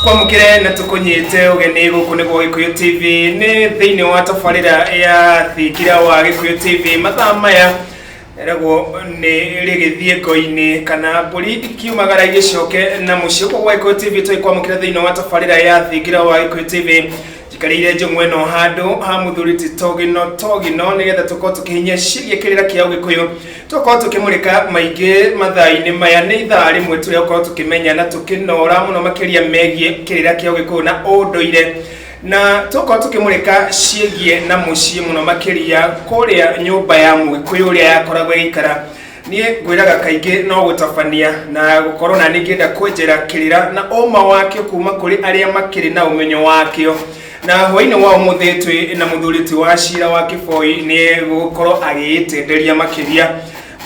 Twamũkĩre na tũkũnyite ũgeni gũkũ nĩguo Gĩkũyũ TV nĩ thĩinĩ wa tabarĩra ya Thingira wa Gĩkũyũ TV. Mathaa maya eragwo nĩ rĩgĩthiĩ ngo-inĩ kana mbũri ikiumagara igĩcoke na mũciĩ. Gũkũ gwa Gĩkũyũ TV tũgĩkwamũkĩra thĩinĩ wa tabarĩra ya Thingira wa Gĩkũyũ TV, njikarĩire njũng'wa ĩno handũ ha mũthuri ti Togino Togino nĩgetha tũkorwo tũkĩhinyia ciĩgiĩ kĩrĩra kĩa Ũgĩkũyũ, tũkorwo tũkĩmũrĩka maingĩ mathaa-inĩ maya. Nĩ ithaa rĩmwe tũrĩa gũkorwo tũkĩmenya na tũkĩnora mũno makĩria megiĩ kĩrĩra kĩa Ũgĩkũyũ na ũndũire, na tũkorwo tũkĩmũrĩka ciĩgiĩ na mũciĩ mũno makĩria kũrĩa nyũmba ya Mũgĩkũyũ ũrĩa yakoragwo ĩgĩikara. Niĩ ngwĩraga kaingĩ no gũtabania na gũkorwo na ningĩenda kwenjera kĩrĩra na ũma wakĩo kuma kũrĩ arĩa makĩrĩ na ũmenyo wakĩo. Na hwainĩ wa ũmũthĩ twĩ na mũthuri ti wa cira wa Kĩboi, nĩ gũkorwo agĩĩtenderia makĩria.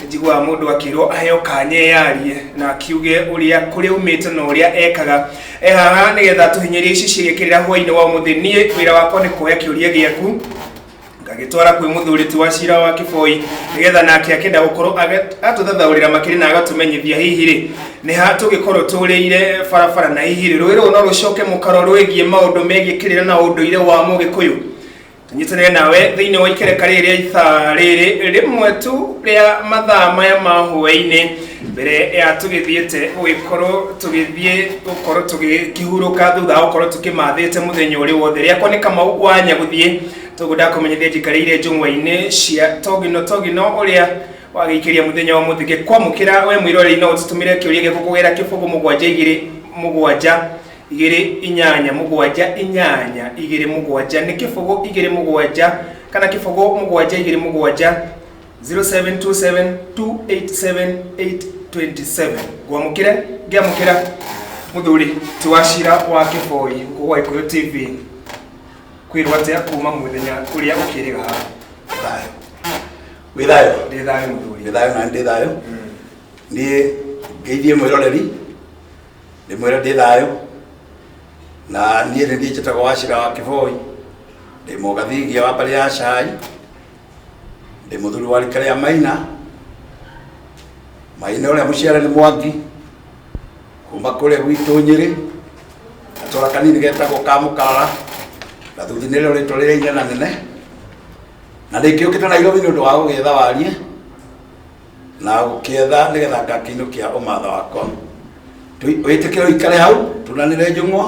Njiguaga mũndũ akĩrwo aheo kanya yarie na akiuge ũrĩa kũrĩa umĩte na ũrĩa ekaga. E haha nĩgetha tũhinyĩrie ici ciĩgiĩ kĩrĩra hwainĩ wa ũmũthĩ. Niĩ wĩra wakwa nĩ kuoya kĩũria gĩaku ngagĩtwara kwĩ mũthuri ti wa cira wa Kĩboi nĩgetha nake akĩenda gũkorwo atũthathaũrĩra makĩria na agatũmenyithia hihi rĩ nĩ ha tũgĩkorwo tũrĩire barabara, na hihi rĩ rũĩ rũrũ no rũcoke mũkaro rwĩgiĩ maũndũ megiĩ kĩrĩra na ũndũire wa Mũgĩkũyũ. Tũnyitanĩre nawe thĩinĩ wa ikereka rĩrĩ rĩa ithaa rĩrĩ rĩmwe tu rĩa mathaa maya ma hwaĩ-inĩ mbere ya tũgĩthiĩte gũgĩkorwo tũgĩthiĩ gũkorwo tũgĩkĩhurũka thutha wa gũkorwo tũkĩmathĩte mũthenya ũrĩ wothe. Rĩakwa nĩ Kamau wa Nyagũthiĩ, toguo ndakũmenyithia njikarĩire njũng'wa-inĩ cia Togino Togino ũrĩa wagĩikĩria mũthenya wa mũthĩ. Ngĩkwamũkĩra we mwĩroreri, no ũtũtũmĩre kĩũria gĩaku kũgerera 0 7 2 7 2 8 7 8 2 7, nĩ 0 2 7 kana 0 7 2 7, 0727 287 827. Ngwamũkĩre ngĩamũkĩra mũthuri ti wa cira wa Kĩboi gũkũ gwa Gĩkũyũ TV. Kwĩrwo atĩa kuma mũthenya ũrĩa ũkĩrĩga haha? Thayũ. Wĩ thayũ? Ndĩ thayũ, mũthuri. Ndĩ thayũ na ndĩ thayũ. Niĩ ngeithie mwĩroreri, ndĩmwĩre ndĩ thayũ, na niĩ nĩ niĩ njĩtagwo Wachira wa Kĩboi, ndĩ mũgathingia wa mbarĩ ya Cai, ndĩ mũthuri wa rika rĩa Maina. Maina ũrĩa mũciare nĩ Mwangi kuma kũrĩa gwitũ Nyĩrĩ, gatũra kanini getagwo ka Mũkarara, na thuthi nĩrĩo rĩtwa rĩrĩa inena nene, na ndĩkĩũkĩte Nairobi nĩ ũndũ wa gũgĩetha warie na gũkĩetha nĩgetha ngakĩinũkia ũmatha wakwa. Wĩtĩkĩre ũikare hau tunanĩre njũng'wa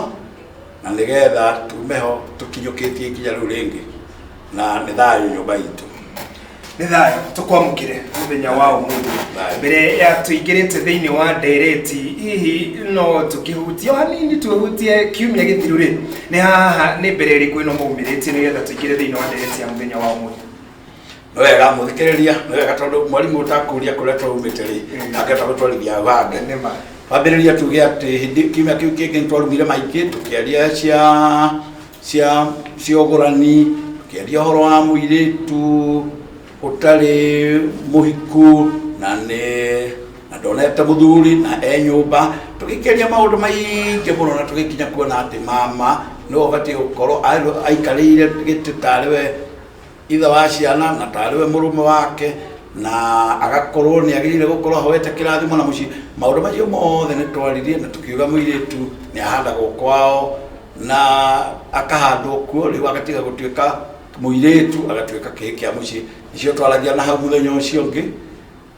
na nĩgetha tume ho tũkinyũkĩtie ikinya rĩu rĩngĩ, na nĩ thayũ nyũmba itũ. Nĩ thayũ, tũkwamũkĩre mũthenya wa ũmũthĩ. Thayũ. Mbere ya tũingĩrĩte thĩinĩ wa ndereti, hihi no tũkĩhutie o hanini, tũhutie kiumia gĩthiru rĩ, nĩ haha nĩ mbere ĩrĩkũ ĩno maumĩrĩtie nĩgetha tũingĩre thĩinĩ wa ndereti ya mũthenya wa ũmũthĩ? Nĩ wega mũthikĩrĩria, nĩ wega tondũ mwarimũ ũtakũria kũrĩa twaumĩte rĩ, ndangĩhota gũtwarithia hau hangĩ. Nĩ ma. Wambĩrĩria tuge atĩ hĩndĩ kiumia kĩu kĩngĩ nĩ twarumire maingĩ tũkĩaria cia ũgũrani, tũkĩaria ũhoro wa mũirĩtu ũtarĩ mũhiku na nĩ na ndonete mũthuri na e nyũmba, tũgĩkĩaria maũndũ maingĩ mũno na tũgĩkinya kuona atĩ mama nĩwe ũbatiĩ gũkorwo aikarĩire gĩtĩ tarĩ we ithe wa ciana na tarĩ we mũrũme wake, na agakorwo nĩ agĩrĩire gũkorwo ahoete kĩrathimo na mũciĩ. Maũndũ macio mothe nĩ twaririe na tũkiuga mũirĩtu nĩ ahandagwo kwao na akahandwo kuo, rĩu agatiga gũtuĩka mũirĩtu agatuĩka kĩĩ kĩa mũciĩ. Nĩcio twaragia na hau mũthenya ũcio ũngĩ,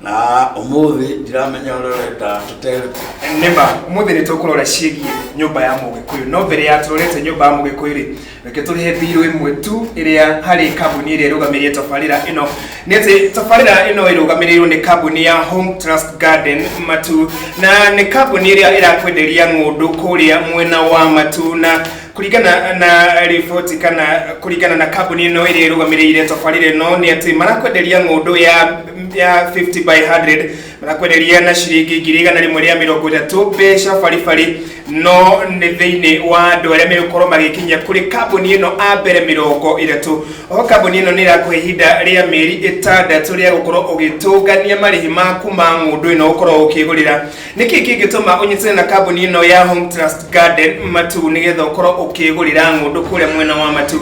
na ũmũthĩ ndiramenya ũrĩa ũrenda tũterete. Nĩma, ũmũthĩ nĩ tũkũrora ciĩgiĩ nyũmba ya Mũgĩkũyũ, no mbere ya tũrorete nyũmba ya Mũgĩkũyũ rĩ, reke tũrĩhe thirũ ĩmwe tu ĩrĩa harĩ kambuni ĩrĩa ĩrũgamĩrĩire tabarĩra ĩno. Nĩ atĩ tabarĩra ĩno ĩrũgamĩrĩirwo nĩ kambuni ya Home Trust Garden Matu, na nĩ kambuni ĩrĩa ĩrakwenderia ng'ũndũ kũrĩa mwena wa Matu. Na kũringana na riboti kana kũringana na kambuni ĩno ĩrĩa ĩrũgamĩrĩire tabarĩra ĩno, nĩ atĩ marakwenderia ng'ũndũ ya 50 by 100, marakwenderia na ciringi 130,000 mbeca baribari. No nĩ thĩinĩ wa andũ arĩa megũkorwo magĩkinyia kũrĩ kambuni ĩno a mbere 30. Oho kambuni ĩno nĩ ĩrakũhe ihinda rĩa mĩeri 6 rĩa gũkorwo ũgĩtũngania marĩhi maku ma ng'ũndũ ĩno ũkorwo ũkĩgũrĩra. Nĩkĩ kĩngĩtũma ũnyitane na kambuni ĩno ya Home Trust Garden Matu nĩgetha ũkorwo ũkĩgũrĩra ng'ũndũ kũrĩa mwena wa Matu?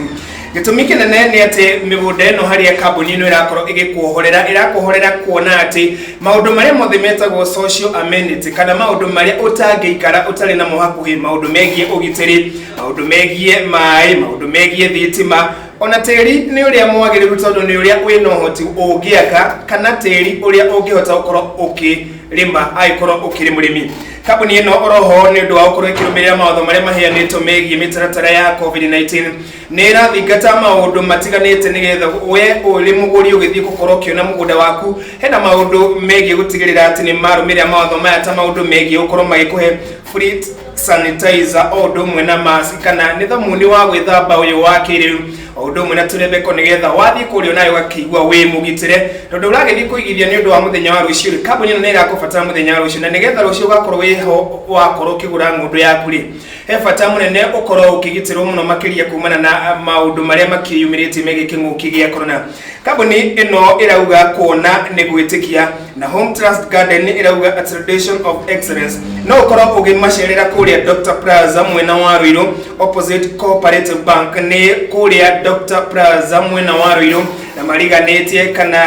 Gĩtũmi kĩnene nĩ atĩ mĩgũnda ĩno harĩa kambuni ĩno ĩrakorwo ĩgĩkuohorera, ĩrakuohorera kuona atĩ maũndũ marĩa mothe metagwo social amenity kana maũndũ marĩa ũtangĩikara ũtarĩ namo hakuhĩ, maũndũ megiĩ ũgitĩri, maũndũ megiĩ maĩ, maũndũ megiĩ thitima, ona tĩri nĩ ũrĩa mwagĩrĩru tondũ nĩ ũrĩa wĩna ũhoti ũngĩaka kana tĩri ũrĩa ũngĩhota gũkorwo ũkĩrĩma angĩkorwo ũkĩrĩ mũrĩmi. Kambuni ĩno oroho nĩ ũndũ wa gũkorwo ĩkĩrũmĩrĩra mawatho marĩa maheanĩtwo megiĩ mĩtaratara ya COVID-19 nĩ ĩrathingata maũndũ matiganĩte nĩgetha we ũrĩ mũgũri ũgĩthiĩ gũkorwo ũkĩona mũgũnda waku hena maũndũ megiĩ gũtigĩrĩra atĩ nĩ marũmĩrĩra mawatho maya ta maũndũ megiĩ gũkorwo magĩkũhe free sanitizer o ũndũ ũmwe na mask kana nĩ thamuni wa gwĩthamba ũyũ wa kĩrĩu o ũndũ ũmwe na tũrembeko nĩgetha wathiĩ kũrĩa nayo ũgakĩigua wĩ mũgitĩre tondũ ũragĩthiĩ kũigithia nĩ ũndũ wa mũthenya wa rũciũ rĩ, kambuni ĩno nĩ ĩrakũbatara mũthenya wa rũciũ na nĩgetha rũciũ ũgakorwo wĩho wakorwo ũkĩgũra ng'ũndũ yaku rĩ, he bata mũnene ũkorwo ũkĩgitĩrwo mũno makĩria kumana na maũndũ marĩa makĩyumĩrĩtie megiĩ kĩng'ũki gĩa corona. Kambuni ĩno ĩrauga kuona nĩ gwĩtĩkia na Home Trust Garden ĩrauga a tradition of excellence. No ũkorwo ũgĩmacerera kũrĩa Dr Plaza mwena wa Ruiru opposite Cooperative Bank, nĩ kũrĩa Dr Plaza mwena wa Ruiru na mariganĩtie kana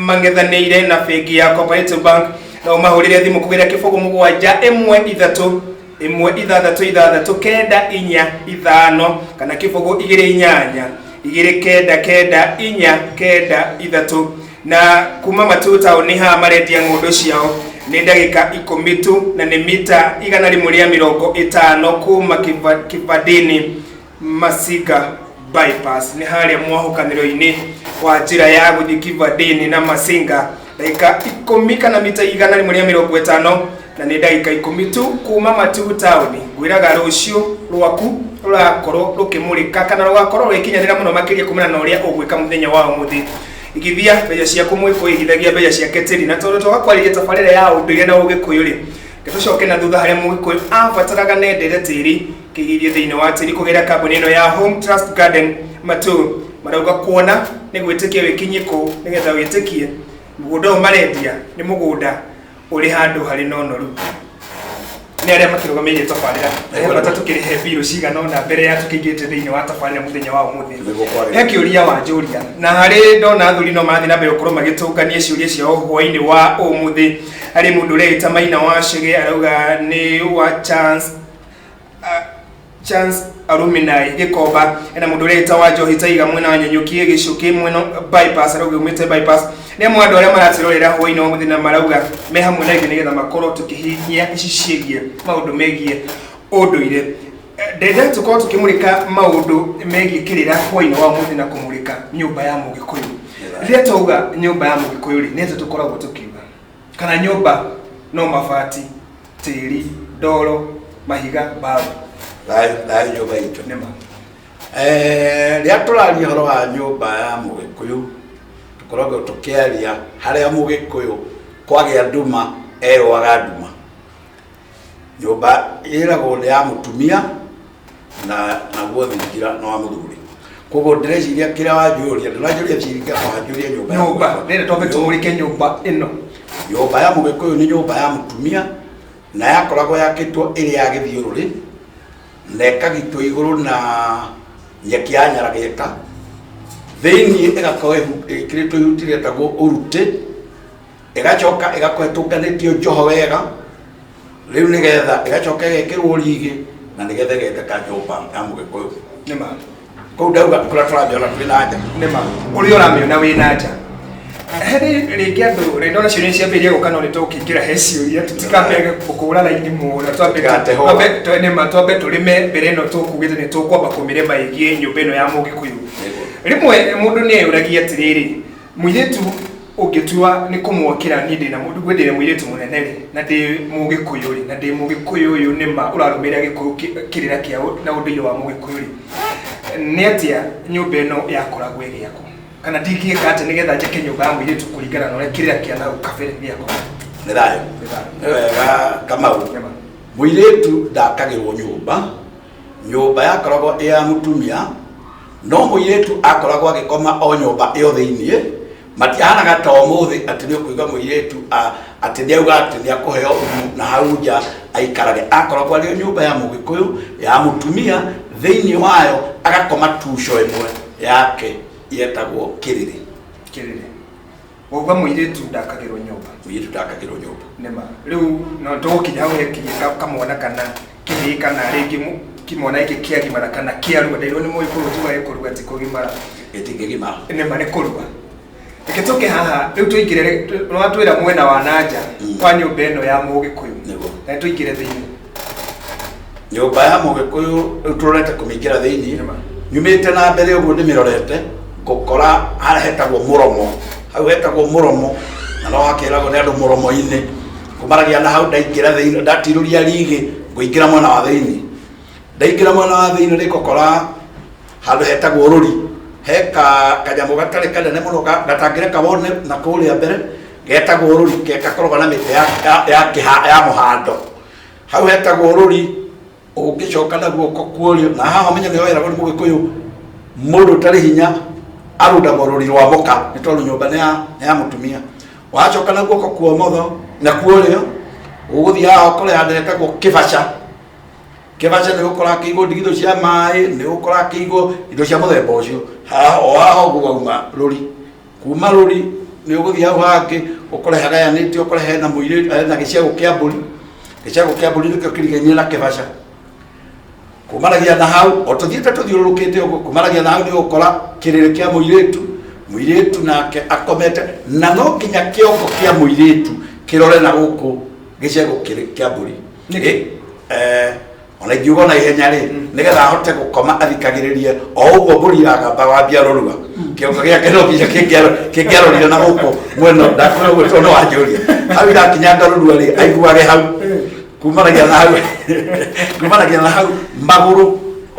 mang'ethanĩire na bengi ya Cooperative Bank. No ũmahũrĩre thimũ kũgerera 0 7 1 3 1 6 6 9 4 5 kana 0 2 8 2 9 9 4 9 3. Na kuma Matuu taũni haha marendia ng'ũndũ ciao nĩ ndagĩka 10 tu na nĩ mita 150 kuma Kibandini Masinga bypass, nĩ harĩa mwahũkanĩro-inĩ wa njĩra ya gũthiĩ Kibandini na Masinga, ndagĩka 10 kana mita 150 na nĩ ndagĩka 10 tu kuma Matuu taũni. Ngwĩraga rũciũ rwaku rũrakorwo rũkĩmũrĩka kana rũgakorwo rũgĩkinyanĩra mũno makĩria kumana na ũrĩa ũgwĩka mũthenya wa ũmũthĩ. Igithia mbeca ciaku, mũgĩkũyũ igithagia mbeca ciake tĩri, na tondũ twagakwarĩria tabarĩra ya ũndũire na ũgĩkũyũ rĩ, tũcoke na thutha harĩa mũgĩkũyũ abataraga nendere tĩri, kĩigithie thĩinĩ wa tĩri kũgerera kambuni ĩno ya Home Trust Garden Matuu. Marauga kuona nĩ gwĩtĩkia wĩkinyie kũu nĩgetha wĩtĩkie mũgũnda ũyũ marendia nĩ mũgũnda ũrĩ handũ harĩ na ũnoru. Nĩ arĩa makĩrũgamĩire tabarĩra, he bata tũkĩrĩhe mbirũ cigana ũna mbere ya tũkĩingĩrĩte thĩinĩ wa tabarĩra mũthenya wa ũmũthĩ. Nĩguo kwarĩ. He kĩũria wanjũria na harĩ ndona athuri no marathiĩ na mbere gũkorwo magĩtũngania ciũria ciao hwainĩ wa ũmũthĩ. Harĩ mũndũ ũreĩta Maina wa Chege arauga nĩ wa Chance, Chance Alumni Gĩkomba. Hena mũndũ ũreĩta wa Njohi Taiga mwena wa Nanyuki Gĩcũkĩ mwena bypass, arauga umĩte bypass. Nĩ amwe andũ arĩa maratwĩrorera hwainĩ wa mũthenya marauga me hamwe na ithuĩ nĩgetha makorwo tũkĩhingia ici ciĩgiĩ maũndũ megiĩ ũndũire. Ndenda tũkorwo tũkĩmũrĩka maũndũ megiĩ kĩrĩra hwainĩ wa mũthĩ na kũmũrĩka nyũmba ya mũgĩkũyũ. Rĩrĩa twauga nyũmba ya mũgĩkũyũ rĩ, nĩ atĩa tũkoragwo tũkiuga? Kana nyũmba no mabati, tĩri, ndoro, mahiga, mbaũ? Thayũ thayũ nyũmba itũ. Nĩma. Rĩrĩa tũraria ũhoro wa nyũmba ya mũgĩkũyũ, tũkoragwo tũkĩaria harĩa mũgĩkũyũ kwagĩa nduma erũaga nduma. Nyũmba ĩragwo nĩ ya mũtumia na naguo thingira nĩ wa mũthuri. Koguo ndĩreciria kĩrĩa wanjũria, ndũranjũria thingira, wanjũria nyũmba ya nyũmba mũgĩkũyũ. Rĩrĩa twambe tũmũrĩke nyũmba ĩno. Nyũmba ya mũgĩkũyũ nĩ nyũmba ya mũtumia na yakoragwo yakĩtwo ĩrĩ ya gĩthiũrũrĩ na ĩkagitwo igũrũ na nyeki ya nyarageta, thĩinĩ ĩgakorwo ĩkĩrĩtwo ihuti rĩetagwo ũrutĩ, ĩgacoka ĩgakorwo ĩtũnganĩtio njoho wega rĩu nĩgetha ĩgacoka ĩgekĩrwo rigĩ na nĩgetha ĩgetĩka nyũmba ya mũgĩkũyũ. Nĩma. Kũu ndauga kũrĩa tũramĩona twĩ na nja. Nĩma, ũrĩa ũramĩona wĩ na nja. Harĩ rĩngĩ andũ rĩ ndona ciũria ciambĩrĩria gũka, no nĩ tũkũingĩra he ciũria, tũtikambe gũkũra raini mũno, twambe Tũtigatehũa. Nĩma, twambe tũrĩme mbere ĩno tũkugĩte nĩ tũkwamba kũmĩrĩma ĩgiĩ nyũmba ĩno ya mũgĩkũyũ. Rĩmwe mũndũ nĩ eyũragia atĩrĩrĩ, mũirĩtu ũngĩtua nĩ kũmwakĩra, niĩ ndĩna mũndũ gwĩ ndĩna mũirĩtu mũnene rĩ, na ndĩ mũgĩkũyũ rĩ, na ndĩ mũgĩkũyũ ũyũ nĩma ũrarũmĩrĩra gĩkũyũ kĩrĩra kĩa na ũndũire wa mũgĩkũyũ rĩ, nĩ atĩa nyũmba ĩno yakoragwo ĩgĩakwo, kana ndingĩka atĩa nĩgetha njake nyũmba ya mũirĩtu kũringana na ũrĩa kĩrĩra kĩa nau kabere gĩakoragwo? Nĩ thayũ. Nĩ thayũ. Nĩ wega Kamau. Nĩma. Mũirĩtu ndakagĩrwo nyũmba, nyũmba yakoragwo ĩ ya mũtumia, no mũirĩtu akoragwo agĩkoma o nyũmba ĩyo thĩiniĩ. Matiahanaga ta ũmũthĩ atĩ nĩ ũkũigua mũirĩtu atĩ nĩ auga atĩ nĩ akũheo rumu na hau nja aikarage. Akoragwo arĩ o nyũmba ya mũgĩkũyũ ya mũtumia, thĩiniĩ wayo agakoma tuco ĩmwe. Yake yetagwo kĩrĩrĩ. Kĩrĩrĩ. Wauga mũirĩtu ndakagĩrwo nyũmba. Mũirĩtu ndakagĩrwo nyũmba. Nĩma rĩu no tũgũkinya hau hekinyie kamwana kana kĩhĩĩ kana rĩngĩ kĩmwana gĩkĩ kĩagimara kana kĩarua. Ndairwo nĩ mũgĩkũyũ tuga gĩkũrua ti kũgimara. Gĩtingĩgimara. Nĩma nĩ kũrua. Reke tũke haha rĩu tũingĩre, nĩwatwĩra mwena wa nanja kwa nyũmba ĩno ya mũgĩkũyũ. Nĩguo. Na tũingĩre thĩinĩ. Nyũmba ya mũgĩkũyũ rĩu tũrorete kũmĩingĩra thĩinĩ. Nĩma. Nyumĩte na mbere ũguo ndĩmĩrorete, ngũkora harĩa hetagwo mũromo. Hau hetagwo mũromo, na no hakĩragwo nĩ andũ mũromo-inĩ. Kumaragia na hau ndaingĩra thĩinĩ, ndatirũria rigĩ, ngũingĩra mwena wa thĩinĩ. Ndaingĩra mwena wa thĩinĩ nĩngũkora handũ hetagwo rũri. He kanyamũ gatarĩ kanene mũno gatangĩreka wone na kũrĩa mbere, getagwo rũri, gakoragwo na mĩtĩ ya mũhando. Hau hetagwo rũri, ũngĩcoka na guoko kuorio, na haha ũmenye nĩ weragwo nĩ mũgĩkũyũ, mũndũ ũtarĩ hinya arundagwo rũri rwa mũka, nĩ tondũ nyũmba nĩ ya mũtumia. Wacoka na guoko kwa ũmotho na kuorio, ũgũthiĩ haha ũkore handũ hetagwo kĩbaca. Kĩbaca nĩ ũgũkora kĩigwo ndigithũ cia maĩ, nĩ ũgũkora kĩigwo indo cia mũthemba ũcio. Haha o haha ũguo wauma rũri. Kuma rũri nĩ ũgũthiĩ hau hangĩ ũkore hagayanĩtio, ũkore hena mũirĩtu, hena gĩcegũ kĩa mbũri. Gĩcegũ kĩa mbũri nĩkĩo kĩrigainie na kĩbaca. Kumanagia na hau, o tũthiĩte tũthiũrũrũkĩte ũguo, kumanagia na hau nĩ ũgũkora kĩrĩrĩ kĩa mũirĩtu, mũirĩtu nake akomete, na no nginya kĩongo kĩa mũirĩtu kĩrore na gũkũ gĩcegũ kĩa mbũri. Nĩkĩ? Ona ingiuga ona ihenya rĩ, nĩgetha ahote gũkoma athikagĩrĩrie o ũguo mbũri iragamba wambia rũrua. Kĩongo gĩake no nginya kĩngĩarorire na gũkũ mwena, ndakwĩra ũguo tondũ no wanjũria. Hau irakinyanga rũrua rĩ, aiguage hau. Kumanagia na hau, kumanagia na hau,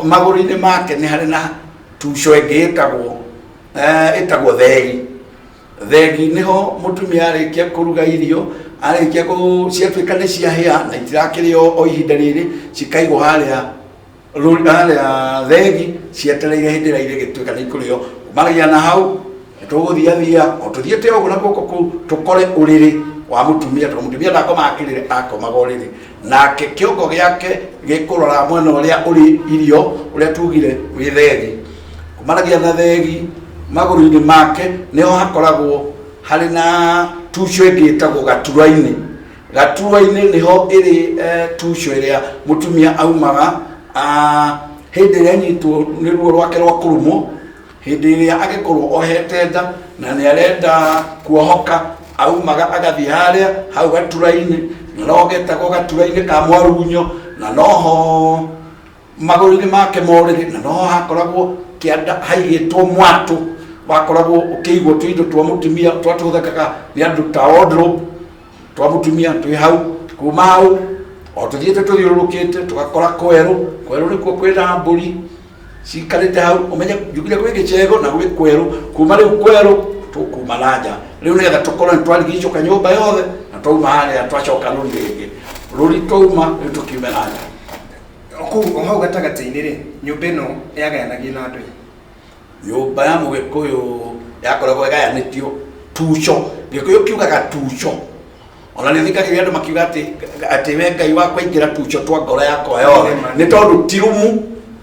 magũrũ-inĩ make nĩ harĩ na tuco ĩngĩ ĩtagwo thegi. Thegi nĩho mũtumia arĩkia kũruga irio, arĩkia ciatuĩka nĩ ciahĩa na itirakĩrĩo o ihinda rĩrĩ, cikaigwo harĩa harĩa thegi cietereire hĩndĩ ĩrĩa irĩgĩtuĩka nĩ ikũrĩo. Kumanagia na hau nĩtũgũthiathia o tũthiĩte ũguo na guoko kũu tũkore ũrĩrĩ wa mũtumia, tondũ mũtumia ndakomaga kĩrĩrĩ, akomaga ũrĩrĩ. Nake kĩongo gĩake gĩkũrora mwena ũrĩa ũrĩ irio, ũrĩa tugire wĩ thegi. Kumanagia na thegi magũrũ-inĩ make nĩho hakoragwo harĩ na tuco ĩngĩ ĩtagwo gaturwa-inĩ. Gaturwa-inĩ nĩho ĩrĩ tuco ĩrĩa mũtumia aumaga, hĩndĩ ĩrĩa anyitwo nĩ ruo rwake rwa kũrumwo, hĩndĩ ĩrĩa angĩkorwo ohete nda na nĩ arenda kuohoka, aumaga agathiĩ harĩa hau gaturwa-inĩ, na no getagwo gaturwa-inĩ ka mwarunyo, na noho magũrũ-inĩ make morĩrĩ, na noho hakoragwo kĩanda haigĩtwo mwatũ wakoragwo ũkĩigwo tũindo twa mũtumia twa tũhũthĩkaga nĩ andũ ta wardrobe twa mũtumia twĩ hau. Kuma hau o tũthiĩte tũthiũrũrũkĩte tũgakora kwerũ. Kwerũ nĩkuo kwĩna mbũri cikarĩte hau, ũmenye njugire gwĩ gĩcego na gwĩ kwerũ. Kuma rĩu kwerũ tũkuma na nja rĩu nĩgetha tũkorwo nĩ twarigicũka nyũmba yothe, na twauma harĩa twacoka rũri rĩngĩ, rũri twauma rĩu tũkiume na nja. Kũu o hau gatagatĩ-inĩ rĩ, nyũmba ĩno yagayanagio na andũ aingĩ. Nyũmba ya mũgĩkũyũ yakoragwo ĩgayanĩtio tuco. Gĩkũyũ kiugaga tuco. Ona nĩ thikagĩrĩria andũ makiuga atĩ we Ngai wakwa ingĩra tuco twa ngoro yakwa yothe. Nĩ tondũ ti rumu,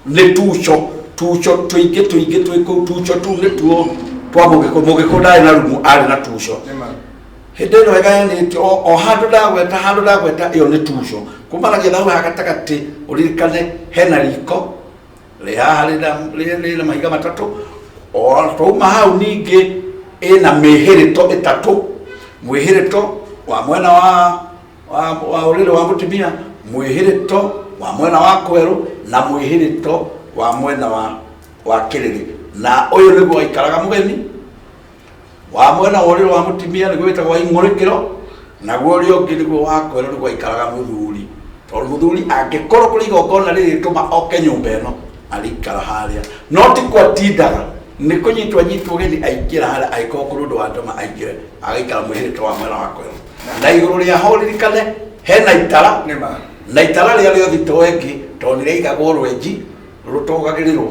nĩ tuco. Tuco tũingĩ tũingĩ twĩ kũu, tuco tũu nĩtuo twa mũgĩkũyũ. Mũgĩkũyũ ndarĩ na rumu, arĩ na tuco. Hĩndĩ ĩno ĩgayanĩtio o handũ ndagweta, handũ ndagweta ĩyo nĩ tuco. Kumanagia na hau ha gatagatĩ ũririkane hena riko rĩ haha rĩna mahiga matatũ. O twauma hau ningĩ ĩna mĩhĩrĩto ĩtatũ. Mwĩhĩrĩto wa mwena wa ũrĩrĩ wa mũtumia, mwĩhĩrĩto wa mwena wa kwerũ, na mwĩhĩrĩto wa mwena wa kĩrĩrĩ. Na ũyũ nĩguo waikaraga mũgeni. Wa mwena wa ũrĩrĩ wa mũtumia nĩguo wĩtagwo wa ing'ũrĩkĩro, naguo ũrĩa ũngĩ nĩguo wa kwerũ nĩguo waikaraga mũthuri. Tondũ mũthuri angĩkorwo kũrĩ igongona rĩrĩtũma oke nyũmba ĩno, arĩikara harĩa. No ti kwatindaga, nĩ kũnyitwo anyitwo ũgeni aingĩra harĩa, angĩkorwo kũrĩ ũndũ watũma aingĩre, agaikara mwĩhĩrĩto wa mwena wa kwerũ. Na igũrũ rĩa ho ũririkane hena itara. Na itara rĩa rĩo thitoo ĩngĩ, tondũ nĩ rĩaigagwo rwenji rũtũgagĩrĩrwo,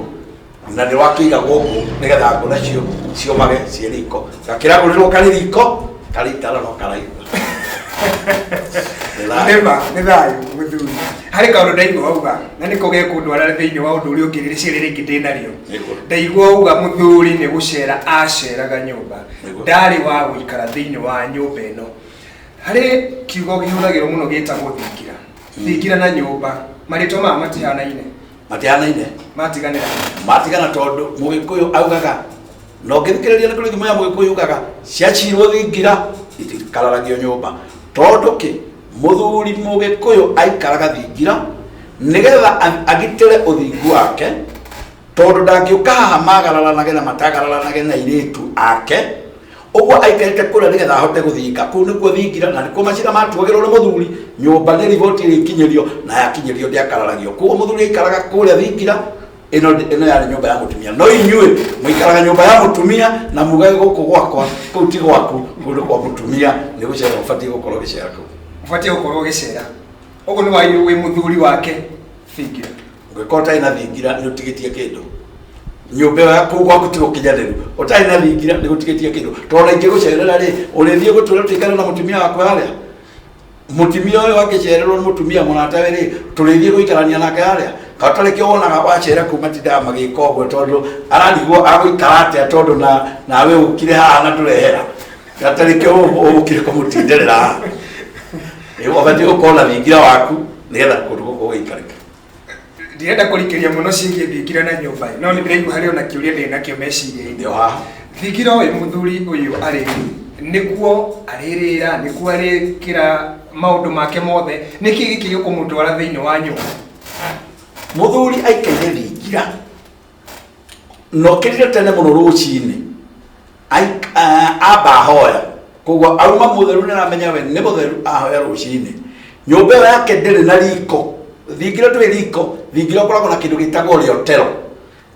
na nĩ rwakĩigagwo ngũ nĩgetha ngũ nacio ciũmage ciĩ riko. Gakĩragũrĩrwo karĩ riko, karĩ itara no karaigua. Nĩma, nĩ thayũ mũthuri. Harĩ kaũndũ ndaigua wauga na nĩko gekũndwara thĩinĩ wa ũndũ ũrĩa ũngĩ rĩciria rĩngĩ ndĩ narĩo. Nĩguo. Ndaigua wauga mũthuri nĩ gũcera aceraga nyũmba. Nĩguo. Ndarĩ wa gũikara thĩinĩ wa nyũmba ĩno. Harĩ kiugo kĩhũthagĩrwo mũno gĩtagwo thingira. Thingira na nyũmba marĩtwa maya matihanaine. Matihanaine. Matiganĩra. Matigana tondũ mũgĩkũyũ augaga na ũngĩthikĩrĩria nĩ kũrĩ thimo ya mũgĩkũyũ ugaga ciacirwo thingira itikararagio nyũmba tondũ kĩ mũthuri mũgĩkũyũ aikaraga thingira nĩgetha agitĩre ũthingu wake tondũ ndangĩũka haha magararanage na matagararanage na airĩtu ake ũguo aikarĩte kũrĩa nĩgetha ahote gũthinga kũu nĩkuo thingira na nĩkuo macira matuagĩrwo nĩ mũthuri nyũmba nĩ riboti ĩrĩkinyĩrio na yakinyĩrio ndĩakararagio koguo mũthuri aikaraga kũrĩa thingira ĩno ĩno yarĩ nyũmba ya mũtumia no inyuĩ mũikaraga nyũmba ya mũtumia na mugage gũkũ gwakwa kũu ti gwaku kũu nĩ kwa mũtumia nĩ gũcera ũbatiĩ gũkorwo ũgĩcera kũu. Ũbatiĩ gũkorwo ũgĩcera ũguo nĩ wagĩrĩirwo wĩ mũthuri wake thingira. Ũngĩkorwo ũtarĩ na thingira nĩ ũtigĩtie kĩndũ nyũmba ĩyo ya kũu gwaku ti gũkinyanĩru ũtarĩ na thingira nĩ gũtigĩtie kĩndũ tondũ ingĩgũcerera rĩ ũrĩthiĩ gũtũra tũikare na mũtumia waku harĩa mũtumia ũyũ angĩcererwo nĩ mũtumia mũratawe rĩ tũrĩthiĩ gũikarania nake harĩa ka tarĩ kĩo wonaga wacera kuu matindaga magĩka ũguo tondũ ararigwo agũikara atĩa tondũ na nawe ũkire haha na ndũrehera gatarĩ kĩo ũkire kũmũtinderera haha ũbatiĩ gũkorwo na thingira waku nĩgetha kũndũ gũkũ gũgĩikarĩka. Ndirenda kũrikĩria mũno ciĩgiĩ thingira na nyũmba no nĩ ndĩraigua harĩ ona kĩũria ndĩ nakĩo meciria-inĩ. Ndio haha. Thingira ũyũ mũthuri ũyũ arĩ nĩkuo arĩrĩra nĩkuo arĩkĩra maũndũ make mothe nĩkĩ gĩkĩ gĩkũmũtwara thĩinĩ wa nyũmba? Mũthuri aikaire thingira na okĩrire tene mũno rũcinĩ amba ahoya koguo auma mũtheru nĩ aramenya we nĩ mũtheru ahoya rũcinĩ nyũmba ĩyo yake ndĩrĩ na riko thingira ndũrĩ riko thingira ũkoragwo na kĩndũ gĩtagwo rĩotero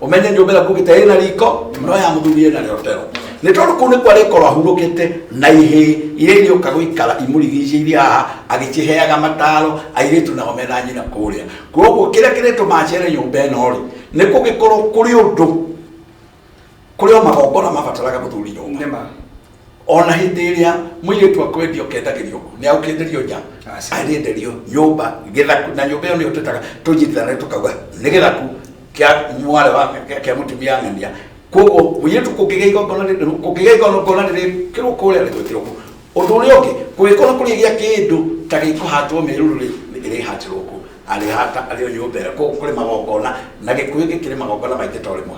ũmenye nyũmba ĩrĩa kũgĩte ĩna riko no ya mũthuri ĩna rĩotero nĩ tondũ kũu nĩkuo arĩkorwo ahurũkĩte na ihĩĩ iria irĩũka gũikara imũrigicĩirie haha agĩciheaga mataro airĩtu nao mena nyina kũrĩa koguo kĩrĩa kĩrĩtũma acere nyũmba ĩno rĩ nĩ kũgĩkorwo kũrĩ ũndũ kũrĩ o magongona mabataraga mũthuri nyũmba Nĩma. Ona hĩndĩ ĩrĩa mũirĩtu akwendio kendagĩrio kũ nĩ agũkĩenderio nja. Aca. Arĩenderio nyũmba gĩthaku na nyũmba ĩyo nĩyo twĩtaga tũnyitithanagia tũkauga nĩ gĩthaku kĩa mwarĩ wa kĩa mũtumia ng'ania koguo mũirĩtu kũngĩgĩa igongona kũngĩgĩa igongona rĩrĩkĩrwo kũrĩa rĩgwĩkĩrwo kũu ũndũ ũrĩa ũngĩ kũngĩkorwo kũrĩ gĩa kĩndũ ta gĩkũhatwo mĩruru rĩ ĩrĩhatĩrwo kũu arĩhata arĩ o nyũmba ĩrĩa koguo kũrĩ magongona na gĩkũyũ gĩkĩrĩ magongona maingĩ to rĩmwe.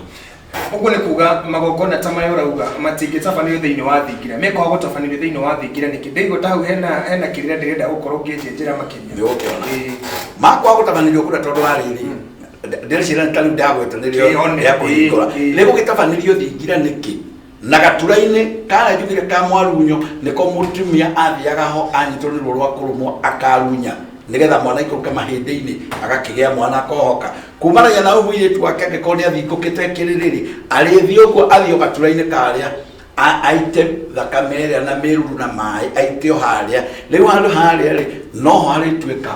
Ũguo nĩ kuga magongona ta maya ũrauga matingĩtabanĩrio thĩinĩ wa thingira mekwaga gũtabanĩrio thĩinĩ wa thingira nĩkĩ? Ndaigua ta hau hena kĩrĩra ndĩrenda gũkorwo ngĩnjenjera makĩria. Nĩ ũgũkĩona makwaga gũtabanĩrio kũrĩa tondũ wa rĩrĩ ndĩreciria ta rĩu ndagweta nĩrĩo rĩa kũhingũra nĩ gũgĩtabanĩrio thingira nĩkĩ na gatura-inĩ karĩa njugire ka mwarunyo nĩko mũtumia athiaga ho anyitwo nĩ ruo rwa kũrũmwo akarunya nĩgetha mwana aikũrũke mahĩndĩ-inĩ agakĩgĩa mwana akohoka kumanagia na ũguo mũirĩtu wake angĩkorwo nĩ athingũkĩte kĩrĩrĩ arĩthiĩ ũguo athiĩ o gatura-inĩ karĩa aite thakame ĩrĩa na mĩruru na maĩ aite o harĩa rĩu handũ harĩa rĩ noho harĩtuĩka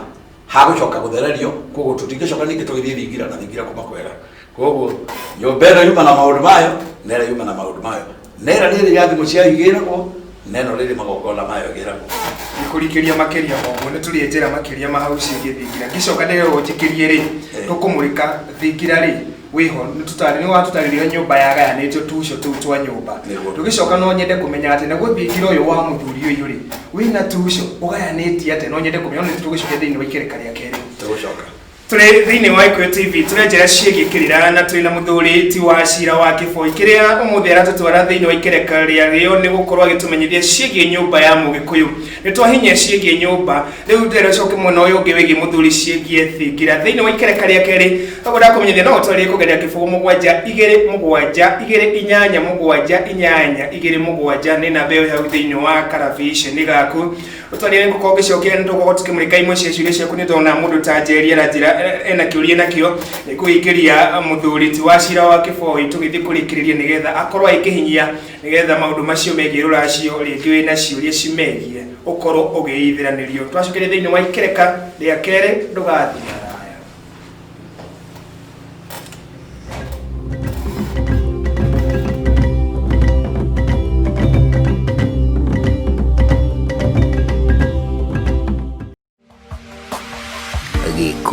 hagũcoka gũthererio koguo tũtingĩcoka ningĩ tũgĩthiĩ thingira na thingira kuma kwega koguo nyũmba ĩno yuma na maũndũ mayo na ĩrĩa yuma na maũndũ mayo na ĩrĩa nĩ ĩrĩa thimũ ciayo igĩragwo na ĩno rĩrĩ magongona mayo ĩgĩragwo. Nĩkũrikĩria makĩria ma ũguo nĩ tũrĩe njĩra makĩria ma hau ciĩgiĩ thingira ngĩcoka ndĩrerwo njikĩrie rĩ tũkũmũrĩka thingira rĩ wĩho nĩ watũtarĩria nyũmba yagayanĩtio tuco tũu twa nyũmba. Tũgĩcoka no nyende kũmenya atĩ naguo thingira ũyũ wa mũthuri ũyũ rĩ wĩna tuco ũgayanĩtie atĩa no nyende kũmenya no nĩ tũgĩcokia thĩinĩ wa ikereka rĩa kerĩ. Tũgũcoka. Tũrĩ thĩinĩ wa Gĩkũyũ TV tũrĩ njĩra ciĩgiĩ kĩrĩra na twĩ na mũthuri ti wa cira wa Kĩboi kĩrĩa ũmũthĩ aratũtwara thĩinĩ wa ikereka rĩa rĩo nĩ gũkorwo agĩtũmenyithia ciĩgiĩ nyũmba ya Mũgĩkũyũ. Nĩ twahinyia ciĩgiĩ nyũmba rĩu ndĩrenda coke mwena ũyũ ũngĩ wĩgiĩ mũthuri ciĩgiĩ thingira thĩinĩ wa ikereka rĩa kerĩ koguo ndakũmenyithia no ũtwarĩrie kũgerera 0 7 2 7 2 8 7 8 2 7 nĩ namba ĩyo hau thĩinĩ wa karabiceni gaku. Ũtwarĩre ngũkorwo ngĩcokia nĩ tũgũkorwo tũkĩmũrĩka imwe cia ciũria ciaku nĩ ndona mũndũ ta Njeri aranjĩra ena kĩũria nakĩo nĩ kũingĩria mũthuri ti wa cira wa Kĩboi tũgĩthiĩ kũrĩkĩrĩria nĩgetha akorwo agĩkĩhinyia nĩgetha maũndũ macio megiĩ rũracio rĩngĩ wĩna ciũria cimegiĩ ũkorwo ũgĩithiranĩrio. Twacokeria thĩinĩ wa ikereka rĩa kerĩ ndũgathiĩ haraya.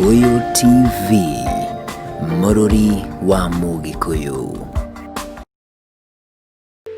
Gĩkũyũ TV, mũrũri wa Mũgĩkũyũ.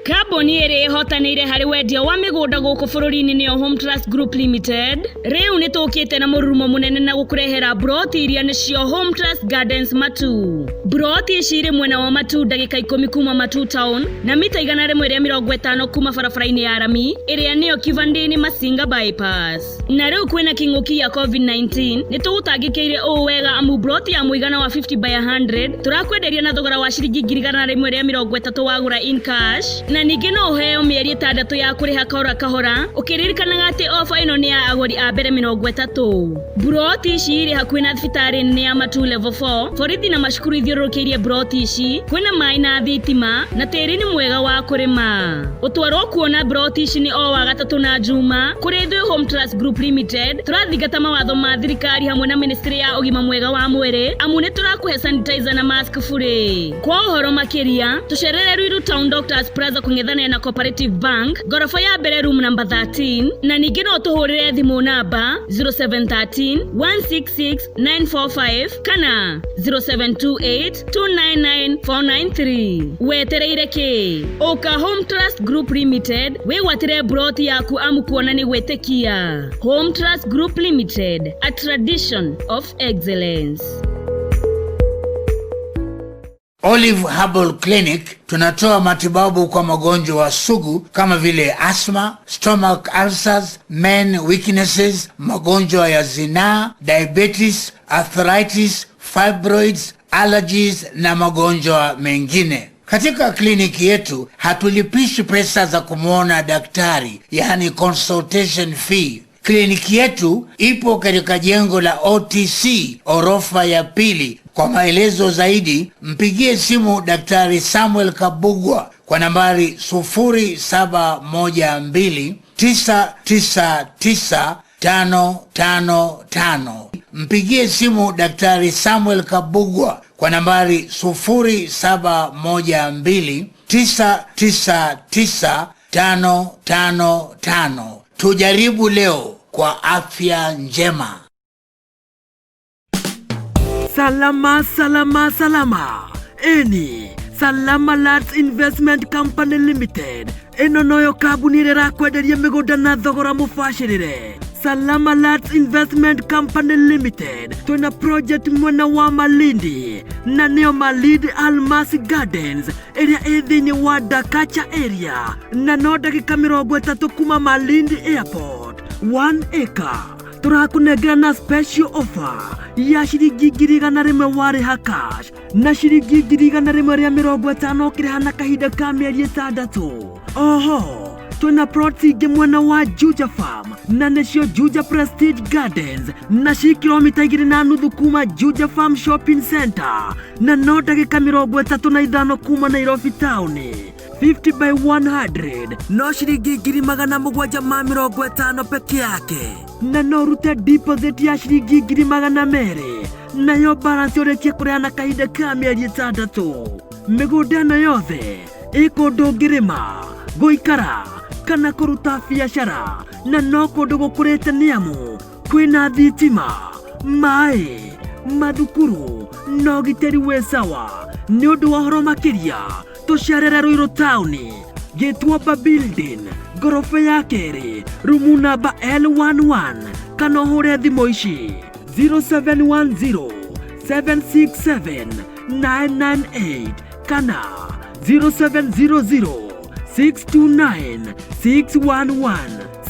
Kambuni ĩrĩa ĩhotanĩire harĩ wendia wa mĩgũnda gũkũ bũrũri-inĩ nĩyo Home Trust Group Limited. Rĩu nĩ tũkĩte na mũrurumo mũnene na gũkũrehera mburoti iria nĩcio Home Trust Gardens Matu. Mburoti ici irĩ mwena wa Matu, ndagĩka 10 kuma Matu Town na mita 150 kuma barabara-inĩ ya rami ĩrĩa nĩyo Kivandini Masinga Bypass. Na rĩu kwĩna kĩng'ũki ya COVID-19, nĩ tũgũtangĩkĩire ũũ wega amu mburoti ya mũigana wa 50 by 100 tũrakwenderia na thogora wa ciringi 130,000 wagũra in cash, na ningĩ no ũheo mĩeri 6 ya kũrĩha kahora kahora, ũkĩririkanaga atĩ ofa ĩno nĩ ya agũri a mbere 30. Mburoti ici irĩ hakuhĩ na thibitarĩ nene ya Matu Level 4, borithi na macukuru ithiũrũrũkĩirie mburoti ici, kwĩna maĩ na thitima na tĩri nĩ mwega wa kũrĩma. Ũtwarwo kuona mburoti ici nĩ o wa gatatũ na Juma kũrĩ ithuĩ Home Trust Group Limited. Tũrathingata mawatho ma thirikari hamwe na ministry ya ũgima mwega wa mwĩrĩ, amu nĩ tũrakũhe sanitizer na mask bure. Kwa ũhoro makĩria tũcerere Ruiru Town Doctors Plaza kũng'ethanĩra na Cooperative Bank, ngoroba ya mbere, room number 13, na ningĩ no tũhũrĩre thimũ namba 0713 166 945 kana 0728 299 493. Wetereire kĩ? Ũka Home Trust Group Limited wĩgwatĩre mburoti yaku, amu kuona nĩ gwĩtĩkia. Home Trust Group Limited, a tradition of excellence. Olive Herbal Clinic tunatoa matibabu kwa magonjwa sugu kama vile asthma, stomach ulcers, men weaknesses, magonjwa ya zinaa, diabetes, arthritis, fibroids, allergies na magonjwa mengine. Katika kliniki yetu hatulipishi pesa za kumwona daktari, yani consultation fee. Kliniki yetu ipo katika jengo la OTC, orofa ya pili. Kwa maelezo zaidi mpigie simu Daktari Samuel Kabugwa kwa nambari 0712 999 555. Mpigie simu Daktari Samuel Kabugwa kwa nambari 0712 999 555. Tujaribu leo kwa afya njema. Salama, salama, salama. Eni Salama Lands Investment Company Limited ĩno noyo kambuni ĩrĩa ĩrakwenderia mĩgũnda na thogora mũbacĩrĩre. Salama Lands Investment Company Limited twĩna project mwena wa Malindi na nĩyo Malindi Almasi Gardens ĩrĩa ĩ thĩinĩ wa Dakacha area, na no ndagĩka 30 kuma Malindi Airport. 1 acre tũrakũnengera na special offer ya ciringi 100,000 warĩha cash, na ciringi 150,000 ũkĩrĩha na kahinda ka mĩeri 6. Oho twĩna plots ingĩ mwena wa Juja Farm na nĩcio Juja Prestige Gardens, na ci kilomita 2.5 kuma Juja Farm Shopping Center, na no ndagĩka 35 kuma Nairobi town. 50 by 100 no ciringi 750,000 peke yake, na no ũrute deposit ya ciringi 200,000, nayo balance ũrĩkie kũrĩha na kahinda ka mĩeri 6. Mĩgũnda ĩno yothe ĩ kũndũ ũngĩrĩma, gũikara kana kũruta biacara, na no kũndũ gũkũrĩte nĩ amu kwĩna thitima, maĩ, mathukuru na ũgitĩri wĩ sawa. Nĩ ũndũ wa ũhoro makĩria tũcerere Ruiru taũni, Gĩtuamba building, ngoroba ya kerĩ, rumu namba L11, kana ũhũre thimũ ici 0710 767 998 kana 0700 629 611.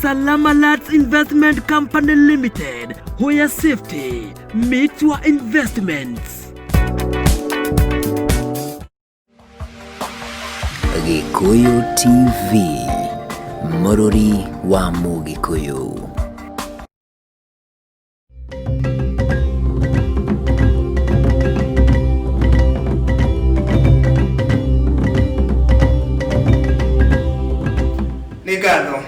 Salama Lands Investment Company Limited, where safety meets your investments. Gĩkũyũ TV, mũrũri wa Mũgĩkũyũ. Nĩ ngatho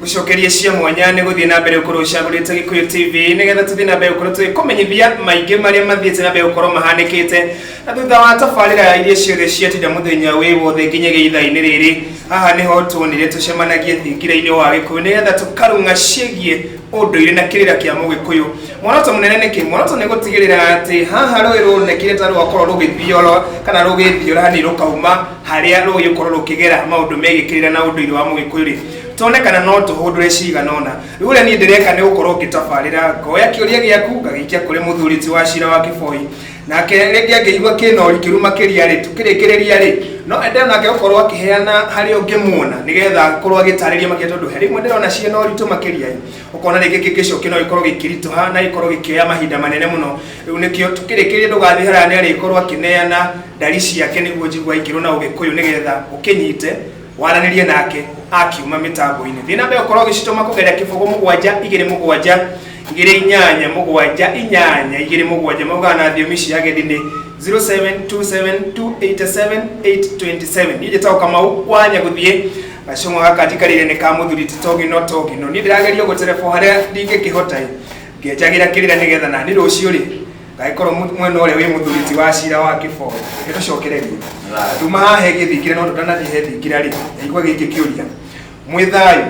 gũcokeria cia mwanya nĩ gũthiĩ na mbere gũkorwo ũcagũrĩte Gĩkũyũ TV nĩgetha tũthiĩ na mbere gũkorwo tũgĩkũmenyithia maingĩ marĩa mathiĩte na mbere gũkorwo mahanĩkĩte na thutha wa tabarĩra iria ciothe ciatinda mũthenya wĩ wothe nginyagia ithaa-inĩ rĩrĩ. Haha nĩho tuonire tũcemanagie thingira-inĩ wa Gĩkũyũ nĩgetha tũkarung'a ciĩgiĩ Ũndũire na kĩrĩra kĩa Mũgĩkũyũ. Muoroto mũnene nĩ kĩ? Muoroto nĩ gũtigĩrĩra atĩ haha rũĩ rũnekire ta rwakorwo rũgĩthioro kana rũgĩthiora hanini rũkauma harĩa rũgĩkorwo rũkĩgera maũndũ megiĩ kĩrĩra na ũndũire wa Mũgĩkũyũ rĩ, tuone kana no tũhũndũre cigana ũna. Rĩu ũrĩa niĩ ndĩreka nĩ gũkorwo ngĩtabarĩra, ngoya kĩũria gĩaku ngagĩikia kũrĩ mũthuri ti wa cira wa Kĩboi. Nake rĩngĩ angĩigua kĩna ũrikĩru makĩria rĩ, tũkĩrĩkĩrĩria rĩ, no ende onake gũkorwo akĩheana harĩa ũngĩmuona nĩgetha akorwo agĩtarĩria makĩria, tondũ he rĩmwe ndĩrona ciĩna ũritũ makĩria ĩ, ũkona rĩngĩ gĩcokio no gĩkorwo gĩkĩritũha na gĩkorwo gĩkĩoya mahinda manene mũno. Rĩu nĩkĩo tũkĩrĩkĩrĩria ndũgathiĩ haraya, nĩ arĩkorwo akĩneana ndari ciake nĩguo njigua aingĩrwo na Ũgĩkũyũ nĩgetha ũkĩnyite waranĩrie nake akiuma mĩtambo-inĩ. Thiĩ na mbere gũkorwo ũgĩcitũma kũgerera 0 7 2 7 2 8 7 8 2 7, maugaga na thiomi cia agendi nĩ 0727287827. Niĩ njĩtagwo Kamau wa Nyagũthiĩ, gacũng'wa gaka njikarĩire nĩ ka mũthuri ti Togino Togino. Niĩ ndĩrageria gũterebo harĩa ndingĩkĩhota ĩ, ngĩenjagĩra kĩrĩra nĩgetha nani rũciũ rĩ ngagĩkorwo mwena ũrĩa wĩ mũthuri ti wa cira wa Kĩboi. Reke tũcokererie tuma haha he gĩthingira, no tũtanathiĩ he thingira rĩ, ndaigua gĩkĩ kĩũria. Mwĩ thayũ?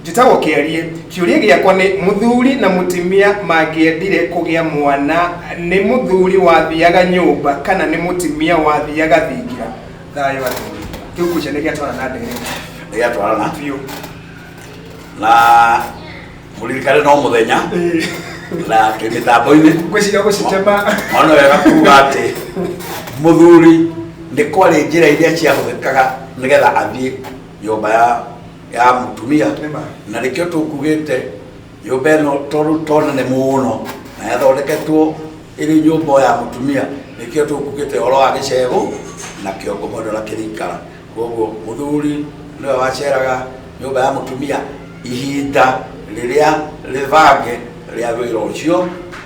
Njĩtagwo Kĩarie. Kĩũria gĩakwa nĩ, mũthuri na mũtimia mangĩendire kũgĩa mwana, nĩ mũthuri wathiaga nyũmba kana nĩ mũtimia wathiaga thingira? Thayũ athuri. Kĩu ngwĩciria nĩ gĩatwarana na ndereti. Nĩ gĩatwarana biũ. Na mũririkane no mũthenya na twĩ mĩtambo-inĩ. Ngwĩciria gũcitema. Ona wega kuga atĩ mũthuri nĩ kwarĩ njĩra iria ciahũthĩkaga nĩgetha athiĩ nyũmba ya mũtumia. Nĩma. Na nĩkĩo tũkugĩte nyũmba ĩno tondũ to nene mũno na yathondeketwo ĩrĩ nyũmba ya mũtumia, nĩkĩo tũkugĩte ũhoro wa gĩcegũ na kĩongo mwendwa na kĩrikara. Koguo mũthuri nĩwe waceraga nyũmba ya mũtumia ihinda rĩrĩa rĩbange rĩa wĩra ũcio,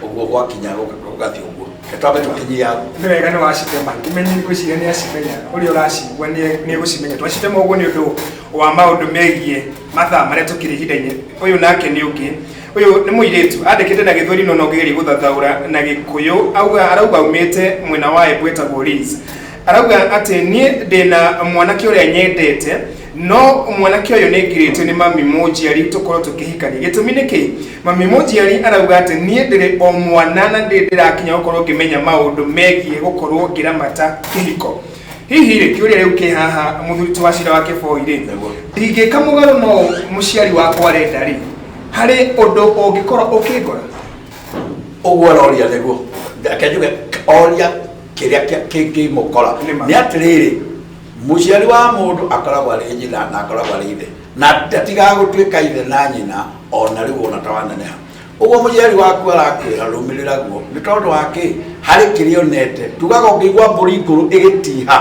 ũguo gwakinya gũgathiĩ ũguo. Reke twambe tũkinyie hau. Nĩ wega nĩ wacitema. Kĩmenyi ngwĩciria nĩ acimenya, ũrĩa ũracigua nĩ egũcimenya. Twacitema ũguo nĩ ũndũ wa maũndũ megiĩ mathaa marĩa tũkĩrĩ ihinda-inĩ. Ũyũ nake nĩ ũngĩ, ũyũ nĩ mũirĩtu andĩkĩte na Gĩthweri no no ngĩgerie gũthathaũra na Gĩkũyũ. Auga, arauga aumĩte mwena wa Embu, etagwo Liz. Arauga atĩ niĩ ndĩna mwanake ũrĩa nyendete, no mwanake ũyũ nĩ ngirĩtio nĩ mami mũnjiari tũkorwo tũkĩhikania. Gĩtũmi nĩ kĩ? Mami mũnjiari arauga atĩ niĩ ndĩrĩ o mwana na ndĩ ndĩrakinya gũkorwo ngĩmenya maũndũ megiĩ gũkorwo ngĩramata kĩhiko. Hihi rĩ, kĩũria rĩu kĩ haha, mũthuri ti wa cira wa Kĩboi rĩ, ndingĩka mũgarũ no mũciari wakwa arenda rĩ, harĩ ũndũ ũngĩkorwo ũkĩngora? Ũguo aroria nĩguo reke njuge, oria kĩrĩa kĩngĩmũkora. Nĩma. Nĩ atĩrĩrĩ, mũciari wa mũndũ akoragwo arĩ nyina na akoragwo arĩ ithe, na ndatigaga gũtuĩka ithe na nyina ona rĩu ona ta waneneha. Ũguo mũciari waku arakwĩra rũmĩrĩra guo nĩ tondũ wa kĩ? Harĩ kĩrĩa onete. Tugaga ũngĩigua mbũri ngũrũ ĩgĩtiha,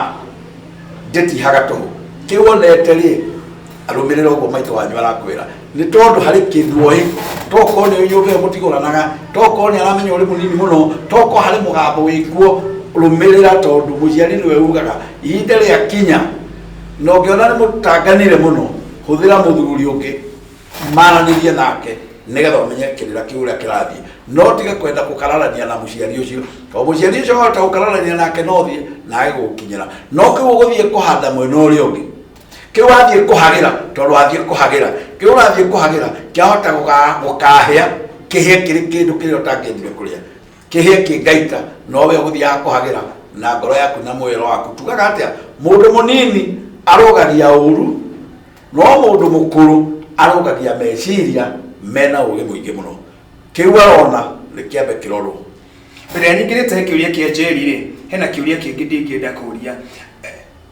ndĩtihaga tũhũ. Kĩu onete rĩ, arũmĩrĩra ũguo maitũ wanyu arakwĩra nĩ tondũ harĩ kĩndũ oĩ. Tokorwo nĩ nyũmba ĩyo mũtigũranaga, tokorwo nĩ aramenya ũrĩ mũnini mũno, tokorwo harĩ mũgambo wĩkuo, rũmĩrĩra, tondũ mũciari nĩwe ugaga ihinda rĩa kinya. Na ũngĩona nĩ mũtanganire mũno, hũthĩra mũthuri ũngĩ maranĩrie nake nĩgetha ũmenye kĩrĩra kĩu ũrĩa kĩrathiĩ. No tiga kwenda gũkararania na mũciari ũcio, tondũ mũciari ũcio wahota gũkararania nake no ũthiĩ na age gũgũkinyĩra. No kĩu ũgũthiĩ kũhanda mwena ũrĩa ũngĩ, kĩu wathiĩ kũhagĩra, tondũ wathiĩ kũhagĩra kĩu ũrathiĩ kũhagĩra kĩahota gũkahĩa, kĩhĩe kĩrĩ kĩndũ kĩrĩa ũtangĩendire kũrĩa, kĩhĩe kĩngaita. No we ũgũthiaga kũhagĩra na ngoro yaku na mwĩro waku. Tugaga atĩa? Mũndũ mũnini arũgagia ũru, no mũndũ mũkũrũ arũgagia meciria mena ũgĩ mũingĩ mũno. Kĩu arona nĩ kĩambe kĩrorwo. Mbere ya nyingĩrĩte kĩũria kĩa Njeri rĩ, hena kĩũria kĩngĩ ndingĩenda kũria.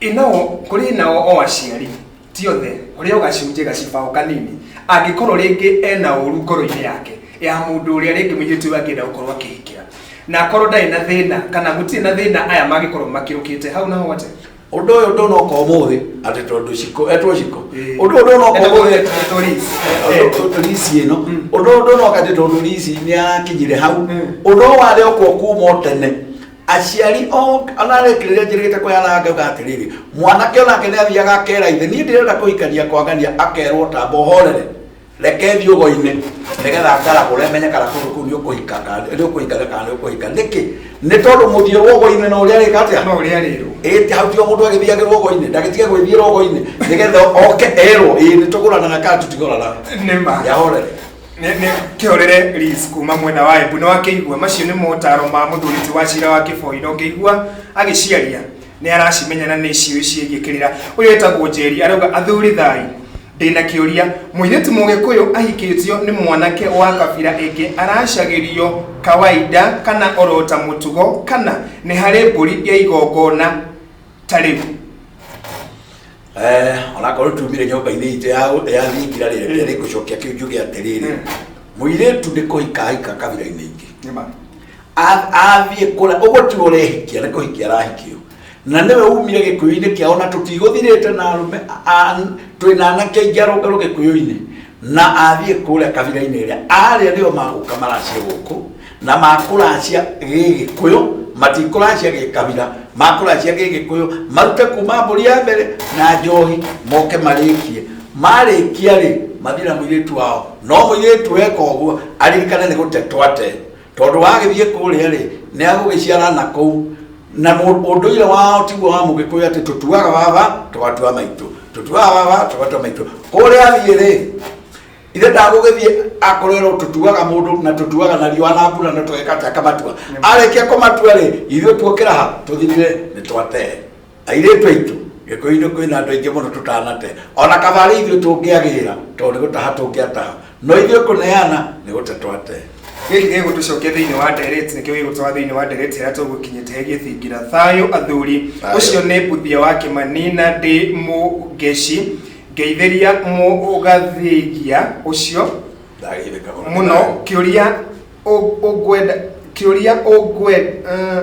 Ĩnao kũrĩ nao o aciari ti othe, kũrĩ o gacunjĩ gacibao kanini angĩkorwo rĩngĩ ena ũru ngoro-inĩ yake ya mũndũ ũrĩa rĩngĩ mũirĩtu ũyũ angĩenda gũkorwo akĩhikĩra, na akorwo ndarĩ na thĩna kana gũtirĩ na thĩna aya mangĩkorwo makĩrũkĩte hau naho atĩa? Ũndũ ũyũ ndũnoka ũmũthĩ atĩ tondũ ciko etwo ciko, ũndũ ũyũ ndũnoka ũmũthĩ. Etwo Liz. Ũndũ Liz ĩno, ũndũ ũyũ ndũnoka atĩ tondũ Liz nĩ arakinyire hau. Ũndũ ũyũ warĩ okuo kuma o tene. Aciari o anarekĩrĩria njĩrĩgĩte kũheana, ngauga atĩrĩrĩ, mwanake onake nĩ athiaga akera ithe, niĩ ndĩrenda kũhikania kwangania, akerwo tamba ũhorere, reke thiĩ ũgo-inĩ nĩgetha ngaragũre menye kana kũndũ kũu nĩ ũkũhika kana nĩ ũkũhikania kana nĩ ũkũhika. Nĩkĩ? Nĩ tondũ mũthiĩ ũgo-inĩ na ũrĩa arĩka atĩa? No ũrĩa arĩrwo. Ĩ ti hau tiho mũndũ agĩthiagĩrwo ũgo-inĩ, ndagĩtige gwĩthiĩra ũgo-inĩ nĩgetha oke erwo ĩ nĩ tũgũranaga kana tũtigũranaga. Nĩma. Yahorere. Nĩ kĩhorere Liz kuma mwena wa Embu nĩ wakĩigua macio nĩ motaro ma mũthuri ti wa cira wa Kĩboi na ũngĩigua agĩciaria nĩ aracimenya na nĩ ciũĩ ciĩgiĩ kĩrĩra. Ũyũ etagwo Njeri arauga athuri thai ndĩna kĩũria mũirĩtu mũgĩkũyũ ahikĩtio nĩ mwanake wa kabira ĩngĩ aracagĩrio kawaida kana orota mũtugo kana nĩ harĩ mbũri ya igongona ta rĩu. Onakorwo tumire nyũmba-inĩ itũ ya thingira rĩ, reke nĩngũcokia kĩu njuge atĩrĩrĩ, mũirĩtu nĩ kũhika ahika kabira-inĩ ingĩ. Nĩma. Athiĩ kũrĩa ũguo tiwe ũrehikia, nĩ kũhikia arahikio na nĩwe umire gĩkũyũ-inĩ kĩao na tũtigũthirĩte na arũme twĩna anake aingĩ arũngarũ gĩkũyũ-inĩ na athiĩ kũrĩa kabira-inĩ ĩrĩa arĩa nĩo magũka maracie gũkũ na makũracia gĩgĩkũyũ matikũracia gĩkabira makũracia gĩgĩkũyũ marute kuma mbũri ya mbere na njohi moke marĩkie marĩkia rĩ mathiĩ na mũirĩtu wao no mũirĩtu weka ũguo aririkane nĩ gũte twate tondũ wagĩthiĩ kũrĩa rĩ nĩ agũgĩciara na kũu na ũndũire wao tiguo wa mũgĩkũyũ atĩ tũtuaga baba tũgatua maitũ tũtuaga baba tũgatua maitũ kũrĩa athiĩ rĩ ithe ndagũgĩthiĩ akorerwo tũtuaga mũndũ na tũtuaga na riũa na mbura na tũgeka atĩ akamatua arĩkia kũmatua rĩ ithuĩ tuokĩra ha tũthirire nĩ twatee airĩtu aitũ gĩkũyũ-inĩ kwĩna andũ aingĩ mũno tũtanate ona kabarĩ ithuĩ tũngĩagĩra tondũ nĩ gũtaha tũngĩataha no ithuĩ kũneana nĩ gũte twatee. Gĩkĩ gĩgũtũcokia thĩinĩ wa ndereti nĩkĩo gĩgũtwara thĩinĩ wa ndereti ĩrĩa tũgũkinyĩte ĩgiĩ thingira thayũ athuri. Thayũ. Ũcio nĩ Mbuthia wa Kĩmani na ndĩ mũngeci ngeithĩria mũgathigia ũcio Ndagĩtheka mũno. mũno kĩũria ũngwenda kĩũria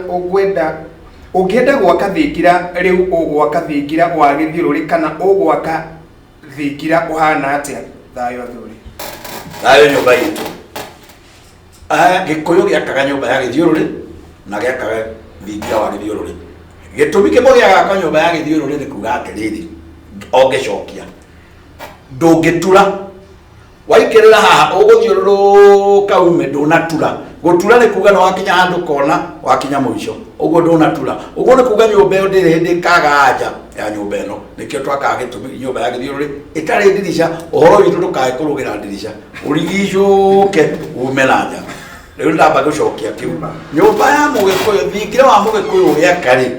ũngwenda ũngĩenda gwaka thingira rĩu ũgwaka thingira wa gĩthiũrũrĩ kana ũgwaka thingira ũhana atĩa? Thayũ athuri. Thayũ nyũmba itũ. Gĩkũyũ gĩakaga nyũmba ya gĩthiũrũrĩ na gĩakaga thingira wa gĩthiũrũrĩ. Gĩtũmi kĩmwe gĩa gwaka nyũmba ya gĩthiũrũrĩ nĩ kuga atĩrĩrĩ, ongĩcokia ndũngĩtura waikĩrĩra haha ũgũthiũrũrũka ume ndũnatura. Gũtura nĩ kuga nĩ wakinya handũ kona wakinya mũico ũguo ndũnatura. Ũguo nĩ kuga nyũmba ĩyo ndĩrĩ hĩndĩ ĩkaga nja ya nyũmba ĩno. Nĩkĩo twakaga gĩtũmi nyũmba ya gĩthiũrũrĩ ĩtarĩ ndirica ũhoro witũ ndũkae kũrũgĩra ndirica ũrigicũke ume na nja. Rĩu ndamba gũcokia kĩu nyũmba ya mũgĩkũyũ thingira wa mũgĩkũyũ ũgĩaka rĩ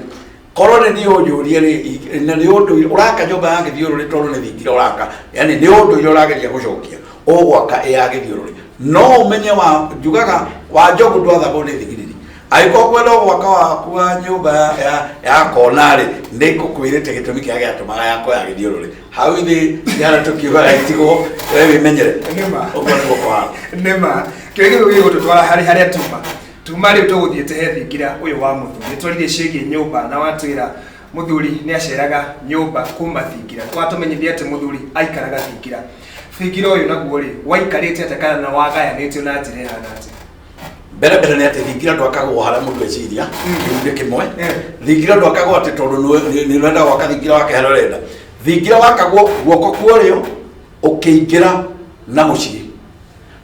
korwo nĩ niĩ ũnjũrie rĩ na nĩ ũndũire ũraka nyũmba ya gĩthiũrũrĩ tondũ nĩ thingira ũraka yani nĩ ũndũire ũrageria gũcokia ũgwaka ĩ ya gĩthiũrũrĩ no ũmenye wa njugaga wa njogu ndwathagwo nĩ thigiriri angĩkorwo kwenda gwaka waku wa nyũmba ya kona rĩ nĩ ngũkwĩrĩte gĩtũmi kĩrĩa gĩatũmaga yakwa ya gĩthiũrũrĩ hau ithĩ nĩ tũkiugaga itigwo we wĩmenyere Nĩma. ũguo nĩguo kũhana. Nĩma kĩrĩa gĩkũ gĩgũtũtwara harĩ harĩa tuma rĩu tũgũthiĩte he thingira ũyũ wa mũthuri nĩtwaririe ciĩgiĩ nyũmba na watwĩra mũthuri nĩ aceraga nyũmba kuma thingira watũmenyithia atĩ mũthuri aikaraga thingira thingira ũyũ naguo rĩ waikarĩte atĩa kana na wagayanĩtio na njĩra ĩhana atĩa? Mbere mbere nĩ atĩ thingira ndwakagwo harĩa mũndũ eciria kĩu nĩ kĩmwe. Thingira ndwakagwo atĩ tondũ nĩ ũrenda gwaka thingira wake harĩa ũrenda. Thingira wakagwo guoko kwa ũrĩo ũkĩingĩra na mũciĩ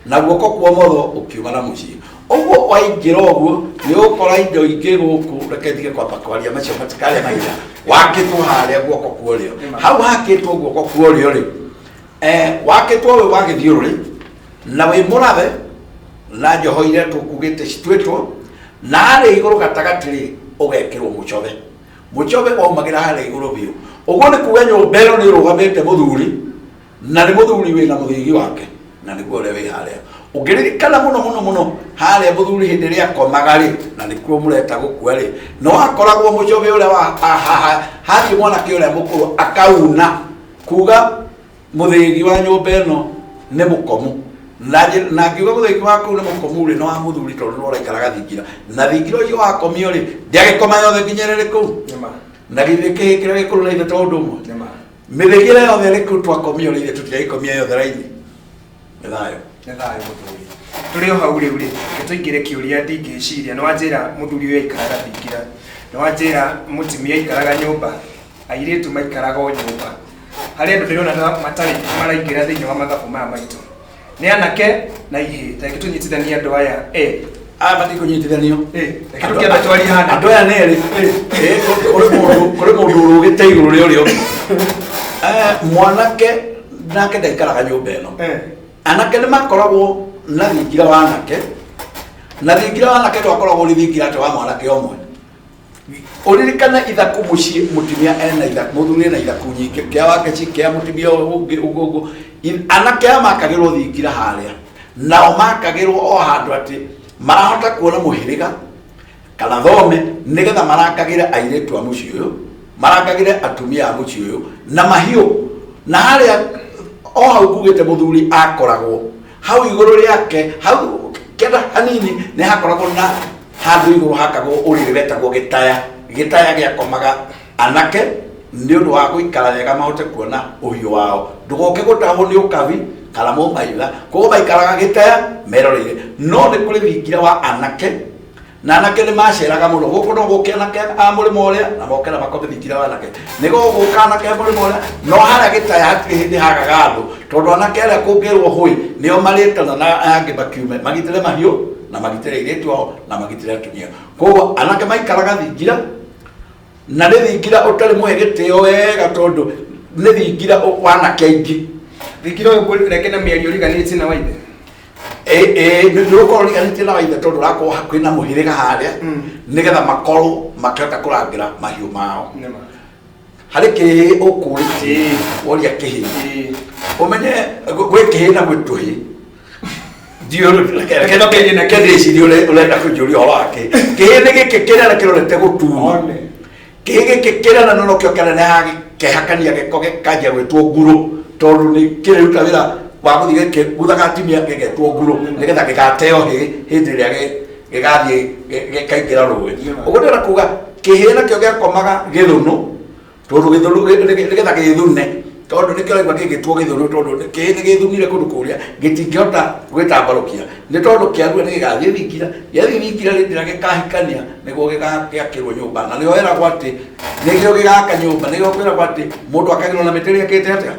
na guoko kwa ũmotho ũkiuma na mũciĩ ũguo waingĩra ũguo nĩ ũgũkora indo ingĩ gũkũ reke ndige kwamba kwaria macio matikarĩa mahinda wakĩtwo harĩa guoko kwa ũrĩo hau hakĩtwo guoko kwa ũrĩo rĩ wakĩtwo wĩ wa gĩthiũrũrĩ na wĩ mũrathe na njoho iria tũkugĩte cituĩtwo na harĩa igũrũ gatagatĩ rĩ ũgekĩrwo mũcobe mũcobe waumagĩra harĩa igũrũ biũ ũguo nĩ kuga nyũmba ĩno nĩ ĩrũgamĩte mũthuri na nĩ mũthuri wĩna mũthĩgi wake na nĩguo ũrĩa wĩ harĩa ũngĩririkana mũno mũno mũno harĩa mũthuri hĩndĩ ĩrĩa akomaga rĩ na nĩkuo mũreta gũkua rĩ no akoragwo mũcobe ũrĩa wa hathiĩ mwanake ũrĩa mũkũrũ akauna kuga mũthĩgi wa nyũmba ĩno nĩ mũkomu na ngiuga mũthĩgi wa kũu nĩ mũkomu rĩ no wa mũthuri tondũ no ũraikaraga thingira na thingira ũcio wakomio rĩ ndĩagĩkoma yothe nginya ĩrĩ kũu na githĩ kĩhĩ kĩrĩa gĩkũrũ na ithe to ũndũ ũmwe mĩthĩgi ĩrĩa yothe ĩrĩ kũu twakomio rĩ ithe tũtiagĩkomia yothe raini. Nĩ thayũ. Nĩ thayũ mũthuri. Tũrĩ o hau rĩu rĩ reke tũingĩre kĩũria ndingĩciria nĩ wanjĩra mũthuri ũyũ aikaraga thingira nĩ wanjĩra mũtumia aikaraga nyũmba airĩtu maikaraga o nyũmba harĩ andũ ndĩrona ta matarĩ maraingĩra thĩinĩ wa mathabu maya maitũ nĩ anake na ihĩĩ ta reke tũnyitithanie andũ aya erĩ. Aya matikũnyitithanio. Reke tũkĩambe twarie hana. Andũ aya nĩ erĩ. Kũrĩ mũndũ ũrũgĩte igũrũ rĩa ũrĩa ũngĩ. Mwanake nake ndaikaraga nyũmba ĩno. Anake nĩ makoragwo na thingira wa anake na thingira wa anake ndwakoragwo ũrĩ thingira atĩ wa mwanake ũmwe. Ũririkane ithaku mũciĩ mũtumia ena ithaku, mũthuri ena ithaku nyingĩ, kĩa wake ci kĩa mũtumia ũngĩ ũguo ũguo. Anake aya makagĩrwo thingira harĩa, nao makagĩrwo o handũ atĩ marahota kuona mũhĩrĩga kana thome nĩgetha marangagĩre airĩtu a mũciĩ ũyũ, marangagĩre atumia a mũciĩ ũyũ na mahiũ. Na harĩa o hau ngugĩte mũthuri akoragwo hau igũrũ rĩake, hau kĩanda hanini nĩ hakoragwo na handũ igũrũ hakagwo ũrĩrĩ wetagwo gĩtaya. Gĩtaya gĩakomaga anake nĩ ũndũ wa gũikara wega mahote kuona ũhiũ wao, ndũgoke gũtahwo nĩ ũkabi kana mũmaitha. Koguo maikaraga gĩtaya meroreire. No nĩ kũrĩ thingira wa anake, na anake nĩ maceraga mũno gũkũ, no gũke anake a mũrĩmo ũrĩa na moke na makome thingira wa anake, nĩ gũgũka anake a mũrĩmo ũrĩa. No harĩa gĩtaya hatirĩ hĩndĩ hagaga andũ, tondũ anake arĩa kũngĩrwo hũi nĩo marĩtana na angĩ makiume magitĩre mahiũ na magitĩre airĩtu ao na magitĩre atumia. Koguo anake maikaraga thingira, na nĩ thingira ũtarĩ mũhe gĩtĩo wega, tondũ nĩ thingira wa anake aingĩ. Thingira ũyũ reke na mĩario ũriganĩtie na waithe. Nĩ ũkorwo ũriganĩtie na waithe, tondũ ũrakorwo hakuhĩ na mũhĩrĩga harĩa, nĩgetha makorwo makĩhota kũrangĩra mahiũ mao. Harĩ kĩhĩ ũkũrĩtie woria kĩhĩ, ũmenye gwĩ kĩhĩ na gwĩ tũhĩ. Ndĩcirie ũrenda kũnjũria ũhoro wa kĩhĩ. Kĩhĩ nĩ gĩkĩ kĩnene kĩrorete gũtuma. Kĩhĩ gĩkĩ kĩnene no nokĩo kĩnenehaga gĩkehakania gĩko gĩkanjia gwĩtwo ngurũ, tondũ nĩ kĩrĩruta wĩra wa gũthiĩ gĩkĩguthaga atumia gĩgetwo ngurũ, nĩgetha gĩgateo hĩ hĩndĩ ĩrĩa gĩgathiĩ gĩkaingĩra rũĩ. Ũguo ndĩrenda kuga kĩhĩ nakĩo gĩakomaga gĩthũnũ, tondũ gĩthũnũ nĩgetha gĩthune, tondũ nĩkĩo ũraigua gĩgĩtwo gĩthũnũ, tondũ kĩhĩ nĩ gĩthunire kũndũ kũrĩa gĩtingĩhota gwĩtambarũkia, nĩ tondũ kĩarua nĩ gĩgathiĩ thingira, gĩathiĩ thingira hĩndĩ ĩrĩa gĩkahikania nĩguo gĩgakĩakĩrwo nyũmba. Na nĩho heragwo atĩ nĩkĩo gĩgaka nyũmba, nĩkĩo kwĩragwo atĩ mũndũ akagĩrwo na mĩtĩ ĩrĩa akĩte atĩa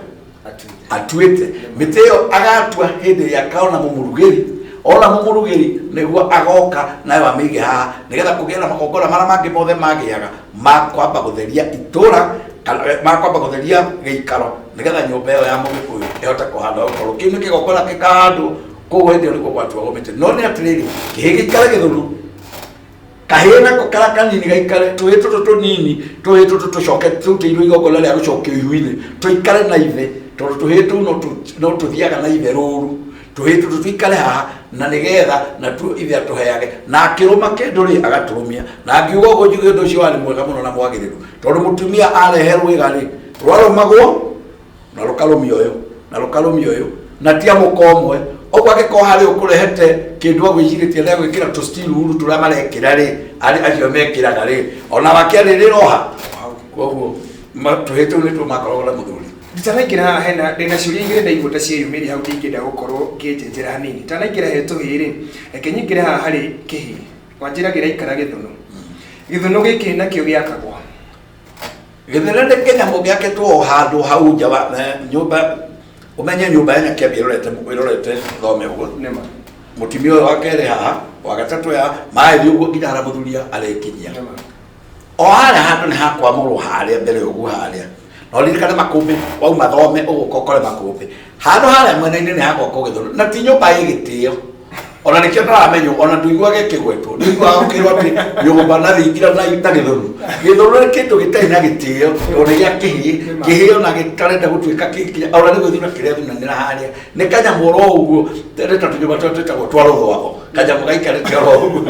atuĩte. Mĩtĩ ĩyo agatua hĩndĩ ĩrĩa akaona mũmũrugĩri, ona mũmũrugĩri nĩguo agoka nayo amĩige haha, nĩgetha kũgĩe na magongona marĩa mangĩ mothe magĩaga ma kwamba gũtheria itũra kana ma kwamba gũtheria gĩikaro, nĩgetha nyũmba ĩyo ya mũgĩkũyũ ĩhote kũhandwo. Gũkorwo kĩu nĩ kĩgongona gĩkahandwo, koguo hĩndĩ ĩyo nĩguo gwatuagwo mĩtĩ. No nĩ atĩrĩrĩ, kĩhĩ gĩikare gĩthũnũ, kahĩĩ nako karĩa kanini gaikare, tũhĩĩ tũtũ tũnini, tũhĩĩ tũtũ tũcoke tũrutĩirwo igongona rĩa gũcokio ihu-inĩ, tũikare na ithe, tondũ tũhĩĩ tũu no tũthiaga na ithe rũru. Tũhĩĩ tũtũ tũikare haha na nĩgetha natuo ithe atũheage, na akĩrũma kĩndũ rĩ agatũrũmia. Na angiuga ũguo njuge ũndũ ũcio warĩ mwega mũno na mwagĩrĩru, tondũ mũtumia arehe rwĩga rĩ, rwarũmagwo na rũkarũmia ũyũ na rũkarũmia ũyũ, na ti a mũka ũmwe. Ũguo angĩkorwo harĩ ũkũrehete kĩndũ agwĩcirĩtie nĩ agwĩkĩra tũstiruru tũrĩa marekĩra rĩ, arĩ acio mekĩraga rĩ, ona wake arĩrĩroha. Koguo tũhĩĩ tũu nĩtuo makoragwo na mũthuri. Nditanaingĩra haha hena ndĩna ciũria igĩrĩ ndaigua ta ciĩyumĩria hau, ndingĩenda gũkorwo ngĩnjenjera hanini. Ndanaingĩra he tũhĩĩ rĩ, reke nyingĩre haha harĩ kĩhĩ. Wanjĩra kĩraikara gĩthũnũ. Gĩthũnũ gĩkĩ nakĩo gĩakagwo. Gĩthũnũ nĩ kĩnyamũ gĩakĩtwo o handũ hau nja wa nyũmba. Ũmenye nyũmba ya Nyakĩambi ĩrorete thome ũguo. Nĩma. Mũtumia ũyũ wa kerĩ haha, wa gatatũ haha, marathiĩ ũguo nginya harĩa mũthuri arĩkinyia. Nĩma. O harĩa handũ nĩ hakwamũrwo harĩa mbere ũguo harĩa. Na ũririkane makũmbĩ, wauma thome ũgũka ũkore makũmbĩ. Handũ harĩa mwena-inĩ nĩ hagwakwo gĩthũnũ, na ti nyũmba ĩ gĩtĩo. Ona nĩkĩo ndaramenya, ona ndũiguaga ĩkĩgwetwo, ndũiguaga ũkĩrwo atĩ nyũmba na thingira na gĩthũnũ. Gĩthũnũ nĩ kĩndũ gĩtarĩ na gĩtĩo, tondũ nĩ gĩa kĩhĩĩ, kĩhĩĩ ona gĩtarenda gũtuĩka kĩngĩ, ona nĩ gwĩthuna kĩrĩa thunanĩra harĩa. Nĩ kanyamũ oro ũguo, nĩ ta tũnyũmba tũrĩa twĩtagwo twa rũthwago, kanyamũ gaikarĩte oro ũguo.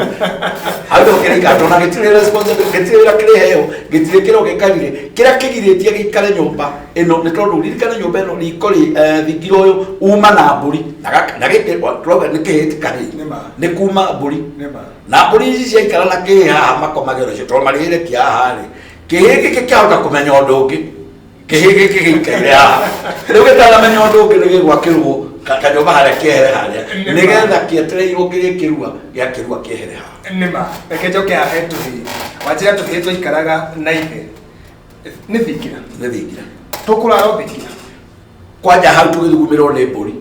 Hau nĩho kĩraikara, tondũ ona gĩtirĩ responsibility, gĩtirĩ wĩra kĩrĩheo, gĩtirĩ kĩro gĩkarire. Kĩrĩa kĩgirĩtie gĩikare nyũmba ĩno nĩ tondũ ririkane nyũmba ĩno riko rĩ thingira ũyũ uma na mbũri, na gaka, na gĩkĩ, tũrauga nĩ kĩhĩ ti kahĩĩ. Nĩma. Nĩ kuma mbũri. Nĩma. Na mbũri ici ciaikara na kĩhĩ haha makomage nacio, tondũ marĩhĩre kia haha rĩ, kĩhĩ gĩkĩ kĩahota kũmenya ũndũ ũngĩ. Kĩhĩ gĩkĩ gĩikaire haha. Rĩu gĩtaramenya ũndũ ũngĩ nĩ gĩgwakĩrwo kanyũmba harĩa kĩehere harĩa, nĩgetha kĩetereirwo kĩrĩkĩrua, gĩakĩrua kĩehere haha. Nĩma. Reke njoke haha he tũhĩĩ. Wanjĩra tũhĩĩ twaikaraga na ithe. Nĩ thingira. Nĩ thingira. Tũkũrara o thingira. Kwanja hau tũgĩthugumĩrwo nĩ mbũri.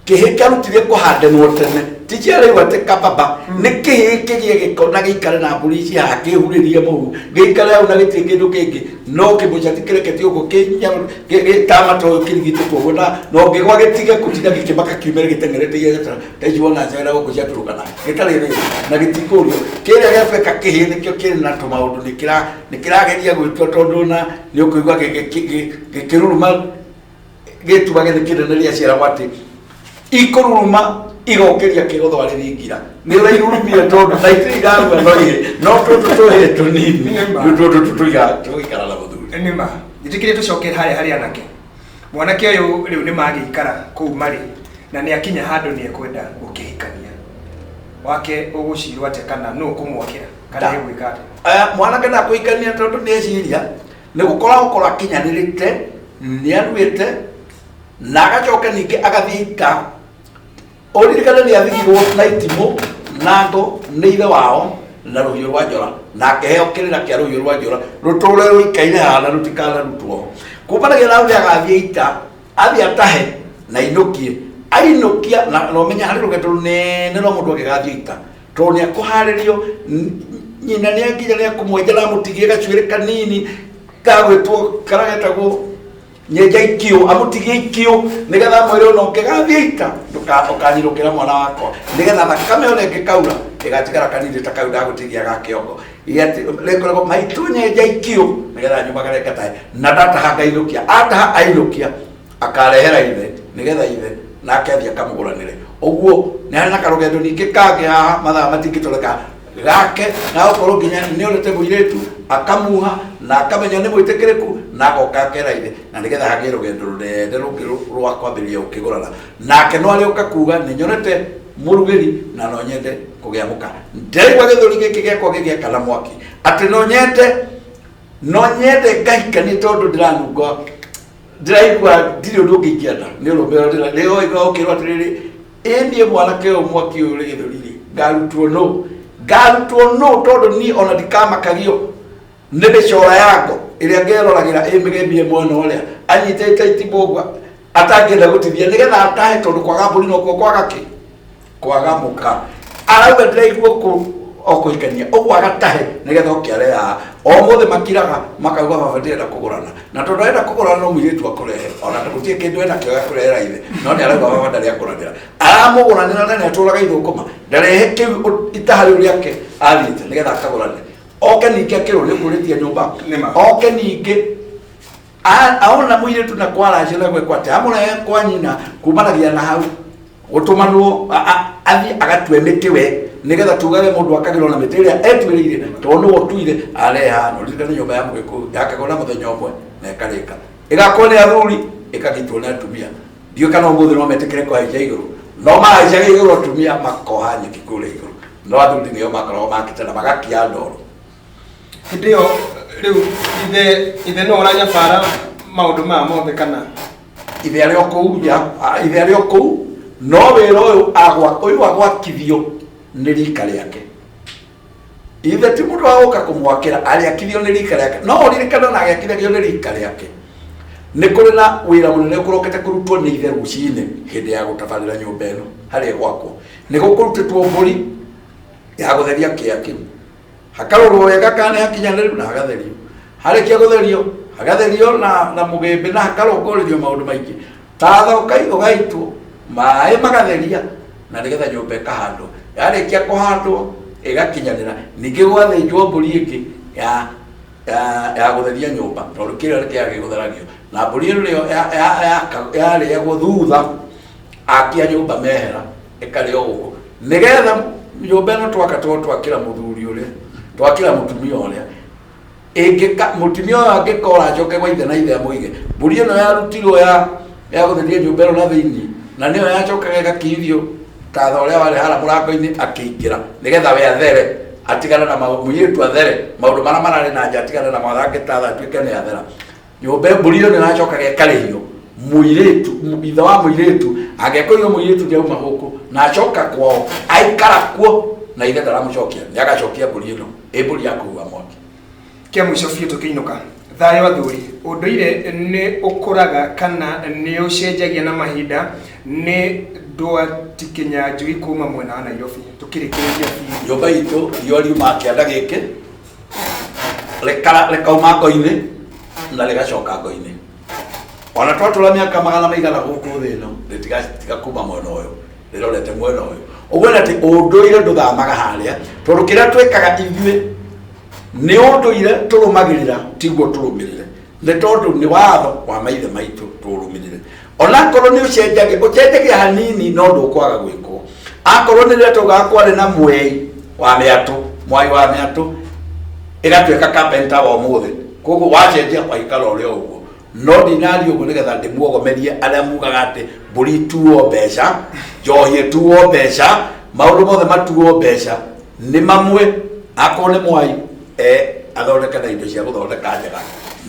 Kĩhĩ kĩarutire kũhandanwo tene ti ciarĩu atĩ kababa nĩ kĩhĩ kĩgĩe gĩko na gĩikare na mbũri ici haha kĩhurĩrie mũhu gĩikare hau na gĩtirĩ kĩndũ kĩngĩ no kĩmũcati kĩreketio ũguo gĩtama ta ũyũ kĩrigitĩtwo ũguo na na ũngĩgwa gĩtige kũtinda gĩkĩmaka kiumĩre gĩteng'erete iria ta ici wona njaga gũkũ cia Turukana gĩtarĩ rĩrĩ na gĩtikũrio kĩrĩa gĩatuĩka kĩhĩ nĩkĩo kĩrĩ na tũmaũndũ nĩ kĩrageria gwĩtua tondũ na nĩ ũkũigua gĩkĩruruma gĩtuage nĩ kĩnene rĩaciaragwo atĩ ikũruruma igokĩria kĩgotho arĩ thingira nĩ ũrairurumia tondũ na itirĩ irarua no ihĩ no tũtũ tũhĩ tũnini rĩu tũtũ tũgũikara na mũthuri. Nĩ ma njĩtĩkĩrie tũcoke harĩa harĩ anake. Mwanake ũyũ rĩu nĩ magĩikara kũu marĩ na nĩ akinya handũ nĩ ekwenda gũkĩhikania wake ũgũcirwo atĩa kana nũ ũkũmwakĩra kana egwĩka atĩa? Mwanake ndakũhikania tondũ nĩ eciria nĩ gũkora gũkorwo akinyanĩrĩte nĩ aruĩte na agacoka ningĩ agathiĩ ita. Ũririkane nĩ athigirwo na itimũ na ngo nĩ ithe wao na rũhiũ rwa njora na akĩheo kĩrĩra kĩa rũhiũ rwa njora rũtũre rũikaire haha na rũtikanarutwo. Kumanagia na hau nĩ agathiĩ ita athiĩ atahe na ainũkie ainũkia na ũmenye harĩ rũgendo rũnene rwa mũndũ angĩgathiĩ ita tondũ nĩ akũharĩrio nyina nĩ anginya nĩ akũmwenja na amũtigie gacuĩrĩ kanini gagwĩtwo karĩa getagwo nyenja ikiũ amũtigie ikiũ nĩgetha amwĩre ona ũngĩgathiĩ ita ũkanyinũkĩra mwana wakwa nĩgetha thakame ona ĩngĩkaura ĩgatigara kanini ta kau ndagũtigia ga kĩongo rĩkoragwo maitũ nyenja ikiũ nĩgetha nyumagare ngatahe na ndataha ngainũkia ataha ainũkia akarehera ithe nĩgetha ithe nake athiĩ akamũgũranĩre ũguo nĩ harĩ na karũgendo ningĩ kangĩ haha mathaa matingĩtũreka gake na gũkorwo nginya nĩ onete mũirĩtu akamuha na akamenya nĩ mwĩtĩkĩrĩku na agoka akera ithe na nĩgetha hagĩe rũgendo rũnene rũngĩ rwa kwambĩrĩria gũkĩgũrana nake no arĩũka kuga nĩ nyonete mũrugĩri na no nyende kũgĩa mũka ndĩraigua gĩthũri gĩkĩ gĩakwa gĩgĩakana mwaki atĩ no nyende ngahikanie tondũ ndĩranunga ndĩraigua ndirĩ ũndũ ũngĩ ingĩenda nĩ ũrũme ũrĩa ndĩra ũkĩrwo atĩrĩrĩ ĩ niĩ mwanake ũyũ mwaki ũyũ ũrĩ gĩthũri rĩ ngarutwo nũ tondũ niĩ ona ndikamakagio nĩ mĩcora yako ĩrĩa ngeroragĩra ĩ mĩgemie mwena ũrĩa anyitĩte itimũ ũguo atangĩenda gũtithia nĩgetha atahe tondũ kwaga mbũri nokuo kwaga kĩ kwaga mũka arauga ndĩraigua o kũhikania ũguo agatahe nĩgetha oke arehaha o mũthĩ makiraga makauga baba ndĩrenda kũgũrana na tondũ arenda kũgũrana no mũirĩtu akũrehe ona gũtirĩ kĩndũ enakĩo gĩa kũrehera ithe no nĩ arauga baba ndarĩ akũranĩra aramũgũranĩra na nĩ atũraga ithũkũma ndarehe kĩu itaha rĩu rĩake athiĩte nĩgetha akagũrane oke ningĩ akĩrwo nĩ ũkũrĩtie nyũmba oke ningĩ aona mũirĩtu na kwaracio na gwĩkwo atĩ amũrehe kwa nyina kumanagia na hau gũtũmanwo athiĩ agatue mĩtĩ we nĩgetha tugage mũndũ akagĩrwo na mĩtĩ ĩrĩa etuĩrĩire tondũ nĩwe ũtuire areha no ririkane nyũmba ya mũgĩkũyũ yakagwo na mũthenya ũmwe na ĩkarĩka ĩgakwo nĩ athuri ĩkagitwo nĩ atumia ndiũĩ kana ũmũthĩ no metĩkĩre kũhaica igũrũ no mahaicaga igũrũ atumia makoha nyeki kũrĩa igũrũ no athuri nĩo makoragwo makĩte na magakia ndoro hĩndĩ ĩyo rĩu ithe no ũranyabara maũndũ maya mothe kana ithe arĩ o kũu nja ithe arĩ o kũu no wĩra ũyũ ũyũ agwakithio nĩ rika rĩake ithe ti mũndũ wa gũka kũmwakĩra arĩakithio nĩ rika rĩake no ũririkane ona agĩakithagio nĩ rika rĩake nĩ kũrĩ na wĩra mũnene ũkũrokete kũrutwo nĩ ithe rũcinĩ hĩndĩ ya gũtabarĩra nyũmba ĩno harĩa ĩgwakwo nĩ gũkũrutĩtwo mbũri ya gũtheria kĩa kĩu hakarorwo wega kana nĩ hakinyanĩru na hagatherio harĩkia gũtherio hagatherio na mũgĩmbĩ na hakarongorerio maũndũ maingĩ tatha ũgaitwo maĩ magatheria na nĩgetha nyũmba ĩkahandwo yarĩkia kũhandwo ĩgakinyanĩra ningĩ gwathĩnjwo mbũri ĩngĩ ya gũtheria nyũmba tondũ kĩrĩa nĩ kĩagĩ gũtheragio na mbũri ĩno nĩyo yarĩagwo thutha akia nyũmba mehera ĩkarĩo gũkũ nĩgetha nyũmba ĩno twaka twakĩra mũthuri ũrĩa twakĩra mũtumia ũrĩa ĩngĩka mũtumia ũyũ angĩkora acoke gwa ithe na ithe amũige mbũri ĩno yarutirwo ya gũtheria nyũmba ĩno na thĩinĩ na nĩyo yacokaga ĩgakirithio tatha ũrĩa warĩ harĩa mũrango-inĩ akĩingĩra nĩgetha we athere atigane na mũirĩtu athere maũndũ marĩa mararĩ na nja atigane na mathange tatha atuĩke nĩ athera nyũmba mbũri ĩyo nĩyacokaga ĩkarĩhio mũirĩtu ithe wa mũirĩtu angĩakorirwo mũirĩtu nĩauma gũkũ na acoka kwao aikara kuo na ithe ndaramũcokia nĩagacokia mbũri ĩno ĩ mbũri ya kũhuha mwaki. Kĩa mũico biũ tũkĩinũka thayũ athuri ũndũire nĩ ũkũraga kana nĩ ũcenjagia na mahinda nĩ Ndwati Kĩnyanjui kuma mwena wa Nairobi tũkĩrĩkĩrĩria biũ. Nyũmba itũ riũa riuma kĩanda gĩkĩ rĩkauma ngo-inĩ na rĩgacoka ngo-inĩ. Ona twatũra mĩaka magana maigana gũkũ thĩ ĩno, rĩtigatiga kuma mwena ũyũ rĩrorete mwena ũyũ. Ũguo nĩ atĩ ũndũire ndũthamaga harĩa, tondũ kĩrĩa twĩkaga ithuĩ nĩ ũndũire tũrũmagĩrĩra, tiguo tũrũmĩrĩre, nĩ tondũ nĩ watho wa maithe maitũ tũrũmĩrĩre. Onakorwo nĩ ũcenjagia, ũcenjagia hanini, no ndũkwaga gwĩkwo. Akorwo nĩ rĩrĩa taugaga kwarĩ na mwei wa mĩatũ, mwai wa mĩatũ ĩgatuĩka carpenter wa ũmũthĩ, koguo wacenjia waikara ũrĩa ũguo. No ndinaria ũguo nĩgetha ndĩmuogomerie arĩa mugaga atĩ mbũri ituo mbeca, njohi ĩtuo mbeca, maũndũ mothe matuo mbeca. Nĩ mamwe, akorwo nĩ mwai athondeke na indo cia gũthondeka njega,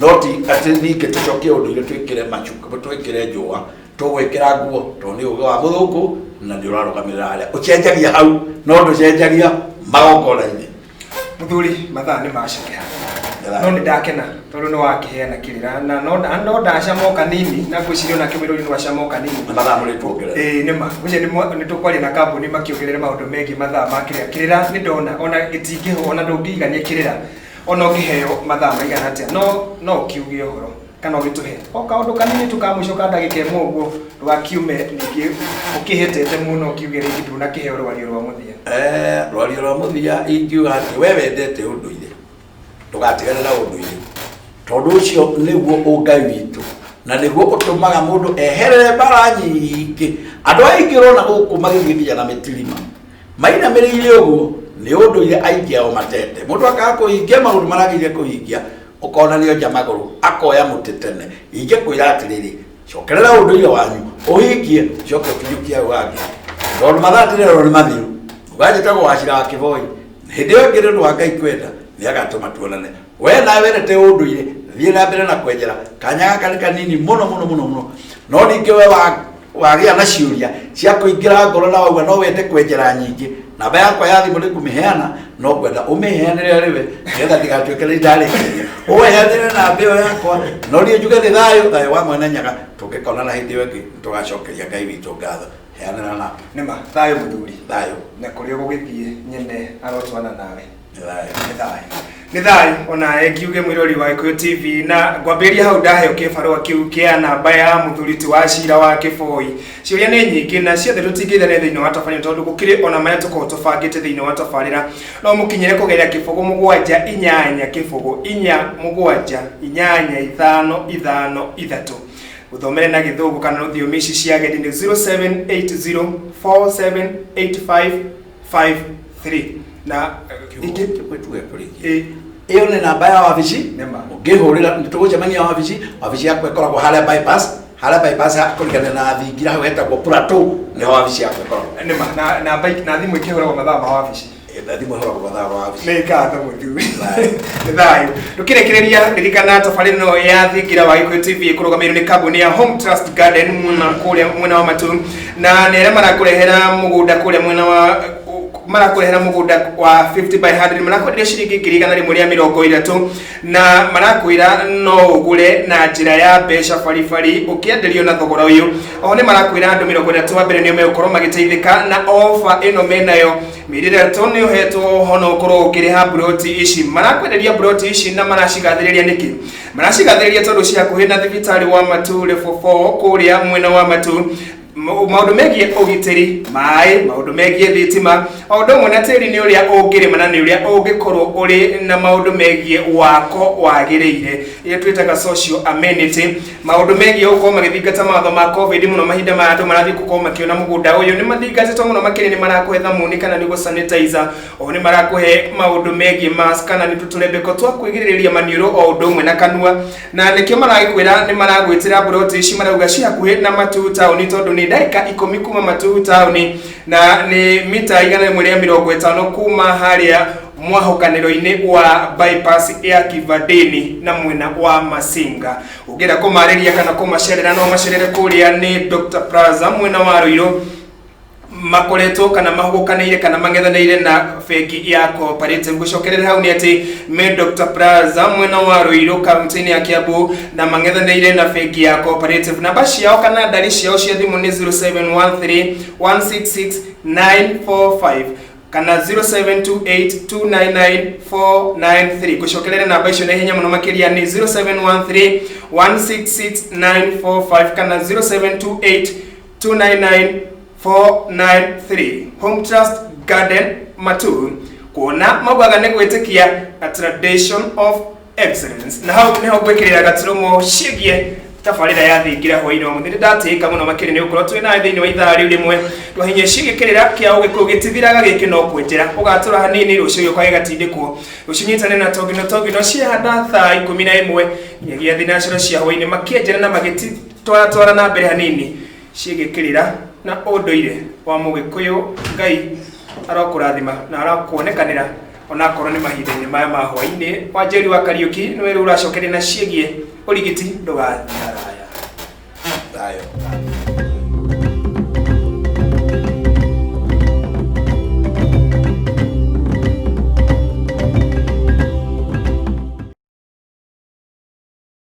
no ti atĩ ningĩ tũcokie ũndũire twĩkĩre macuka, twĩkĩre njũa, tũgwĩkĩra nguo, tondũ nĩ ũgĩ wa mũthũngũ na nĩ ũrarũgamĩrĩra harĩa. Ũcenjagia hau, no ndũcenjagia magongona-inĩ. Mũthuri, mathaa nĩ macekeha, no nĩ ndakena tondũ nĩ wakĩheana kĩrĩra na no ndacama o kanini, na ngwĩciria onake mwĩrori nĩ wacama o kanini. Na mathaa mũrĩ tuongerera. Ĩĩ nĩ ma, ngwĩciria nĩ tũkwaria na kambuni makĩongerere maũndũ megiĩ mathaa ma kĩrĩra. Kĩrĩra nĩ ndona ona gĩtingĩhwo, ona ndũngĩigania kĩrĩra ona ũngĩheo mathaa maigana atĩa, no ũkiuge ũhoro kana ũgĩtũhe o kaũndũ kanini tu ka mũico ka ndagĩka ĩmwe ũguo, ndũgakiume ningĩ ũkĩhĩtĩte mũno ũkiuge rĩngĩ ndũnakĩheo rwario rwa mũthia. Rwario rwa mũthia ingiuga atĩ we wendete ũndũire, ndũgatigane na ũndũire, tondũ ũcio nĩguo ũngai witũ na nĩguo ũtũmaga mũndũ eherere mbara nyingĩ. Andũ aingĩ ũrona gũkũ magĩthiĩ nginya na mĩtirima mainamĩrĩire ũguo nĩ ũndũire aingĩ ao matete. Mũndũ akaga kũhingia maũndũ maragĩrĩire kũhingia, ũkona nĩ onja magũrũ akoya mũtĩ tene. Ingĩkwĩra atĩrĩrĩ, cokerera ũndũire wanyu ũhingie, ũcoke ũkinyũkie hau hangĩ, tondũ mathaa ndĩrerwo nĩ mathiru. Ũganjĩtagwo Wachira wa Kĩboi, hĩndĩ ĩyo ĩngĩ nĩ ũndũ wa Ngai kwenda nĩ agatũma tuonane. We nawe wendete ũndũire, thiĩ na mbere na kwenjera kanya gaka nĩ kanini mũno mũno mũno mũno. No ningĩ we wagĩa na ciũria cia kũingĩra ngoro na wauga no wende kwenjera nyingĩ, namba yakwa ya thimũ nĩ ngũmĩheana, no ngwenda ũmĩheanĩre arĩ we nĩgetha ndigatuĩke nĩ ndarĩkĩria. Ũheanĩre namba ĩyo yakwa, no niĩ njuge nĩ thayũ, thayũ wa Mwene Nyaga. Tũngĩkonana hĩndĩ ĩyo ĩngĩ tũgacokeria Ngai witũ ngatho. Heanĩra namba. Nĩ ma, thayũ mũthuri. Thayũ. Na kũrĩa ũgũgĩthiĩ nyene arotwana nawe. Nĩ thayũ. Nĩ thayũ. Nĩ thayũ ona ngiuge mwĩrori wa Gĩkũyũ TV, na ngwambĩrĩria hau ndaheo kĩbarũa kĩu kĩa namba ya mũthuri ti wa cira wa Kĩboi. Ciũria nĩ nyingĩ na ciothe tũtingĩithania thĩinĩ wa tabarĩra, tondũ gũkĩrĩ ona marĩa tũkoragwo tũbangĩte thĩinĩ wa tabarĩra. No mũkinyĩre kũgerera 0 7 8 0 4 7 8 5 5 3. Ũthomere na Gĩthũngũ kana rũthiomi ici cia ageni nĩ 0780 4785 53. Na ingĩ ĩyo nĩ namba ya wabici, ũngĩhũrĩra nĩ tũgũcemania wabici. Wabici yakwa ĩkoragwo harĩa bypass, harĩa bypass kũringana na thingira hau hetagwo Plateau, nĩho wabici yakwa ĩkoragwo. Nĩ ma, na namba na thimũ ikĩhũragwo mathaa ma wabici. Na thimũ ĩhũragwo mathaa ma wabici. Nĩ ngatho mũthuri. Nĩ thayũ. Ndũkĩrekereria, ririkana tabarĩra ĩno ya Thingira wa Gĩkũyũ TV ĩkũrũgamĩrĩirwo nĩ kambuni ya Home Trust Garden mwena kũrĩa mwena wa Matu, na nĩ arĩa marakũrehera mũgũnda kũrĩa mwena wa marakũrehera mũgũnda wa 50 by 100, marakwenderia ciringi 130,000, na marakwĩra no ũgũre na njĩra ya mbeca baribari ũkĩenderio na thogora ũyũ. Oho nĩ marakwĩra andũ 30 wa mbere nĩo megũkorwo magĩteithĩka na ofa ĩno menayo. Mĩeri 3 nĩ ũhetwo ho no ũkorwo ũkĩrĩha mburoti ici. Marakwenderia mburoti ici na maracigathĩrĩria nĩkĩ? Maracigathĩrĩria tondũ ci hakuhĩ na thibitarĩ wa Matu level 4 kũrĩa mwena wa Matu. Maũndũ megiĩ ũgitĩri, maĩ, maũndũ megiĩ thitima, o ũndũ ũmwe na tĩri nĩ ũrĩa ũngĩrĩma na nĩ ũrĩa ũngĩkorwo ũrĩ na maũndũ megiĩ wako wagĩrĩire, ĩrĩa twĩtaga social amenity. Maũndũ megiĩ gũkorwo magĩthingata mawatho ma COVID mũno mahinda maya andũ marathiĩ gũkorwo makĩona mũgũnda ũyũ nĩ mathingatĩtwo mũno makĩria, nĩ marakũhe thamuni kana nĩ gũ-sanitizer, o nĩ marakũhe maũndũ megiĩ mask kana nĩ tũtũrembeko twa kwĩgirĩrĩria maniũrũ o ũndũ ũmwe na kanua. Na nĩkĩo maragĩkwĩra nĩ maragwĩtĩra mburoti ici, marauga ci hakuhĩ na Matu taũni, tondũ nĩ ndagĩka 10 kuma Matu taũni na nĩ mita 150 kuma harĩa mwahũkanĩro-inĩ wa bypass ya Kivandini na mwena wa Masinga. Ũngĩenda kũmarĩria kana kũmacerera no macerere kũrĩa nĩ Dr. Plaza mwena wa Ruiru. Makoretwo kana mahũgũkanĩire kana mang'ethanĩire na bengi ya Cooperative. Gũcokerera hau nĩ atĩ me Dr Plaza mwena wa Ruiru kaunti-inĩ ya Kiambu na mang'ethanĩire na bengi ya Cooperative. Namba ciao kana ndari ciao cia thimũ nĩ 0713 166 945 kana 0728299493. Gũcokerera namba icio na ihenya mũno makĩria nĩ 0713 166 945 kana 0728 299 493. Home Trust Garden Matu, kuona maugaga nĩ gwĩtĩkia, a tradition of excellence. Na hau nĩho ngwĩkĩrĩra gaturumo ciĩgiĩ tabarĩra ya Thingira hwainĩ wa mũthĩ. Ndatĩĩka mũno makĩria nĩ gũkorwo twĩ nawe thĩinĩ wa ithaa rĩu rĩmwe twahinyia ciĩgiĩ kĩrĩra kĩa Ũgĩkũyũ. Gĩtithiraga gĩkĩ, no kwenjera ũgatũra hanini, rũciũ gĩũka gĩgatindĩkwo. Rũciũ nyitane na Tongino Tongino ciahanda thaa 11 nginyagia thinacero cia hwainĩ, makĩenjera na magĩtwaratwara na mbere hanini ciĩgiĩ kĩrĩra na ũndũire wa Mũgĩkũyũ. Ngai arokũrathima na arokuonekanĩra onakorwo nĩ mahinda-inĩ maya ma hwainĩ. Wanjeri wa Kariũki nĩwe rĩu ũracokeria na ciĩgiĩ ũrigiti. Ndũgathiĩ haraya. Thayũ.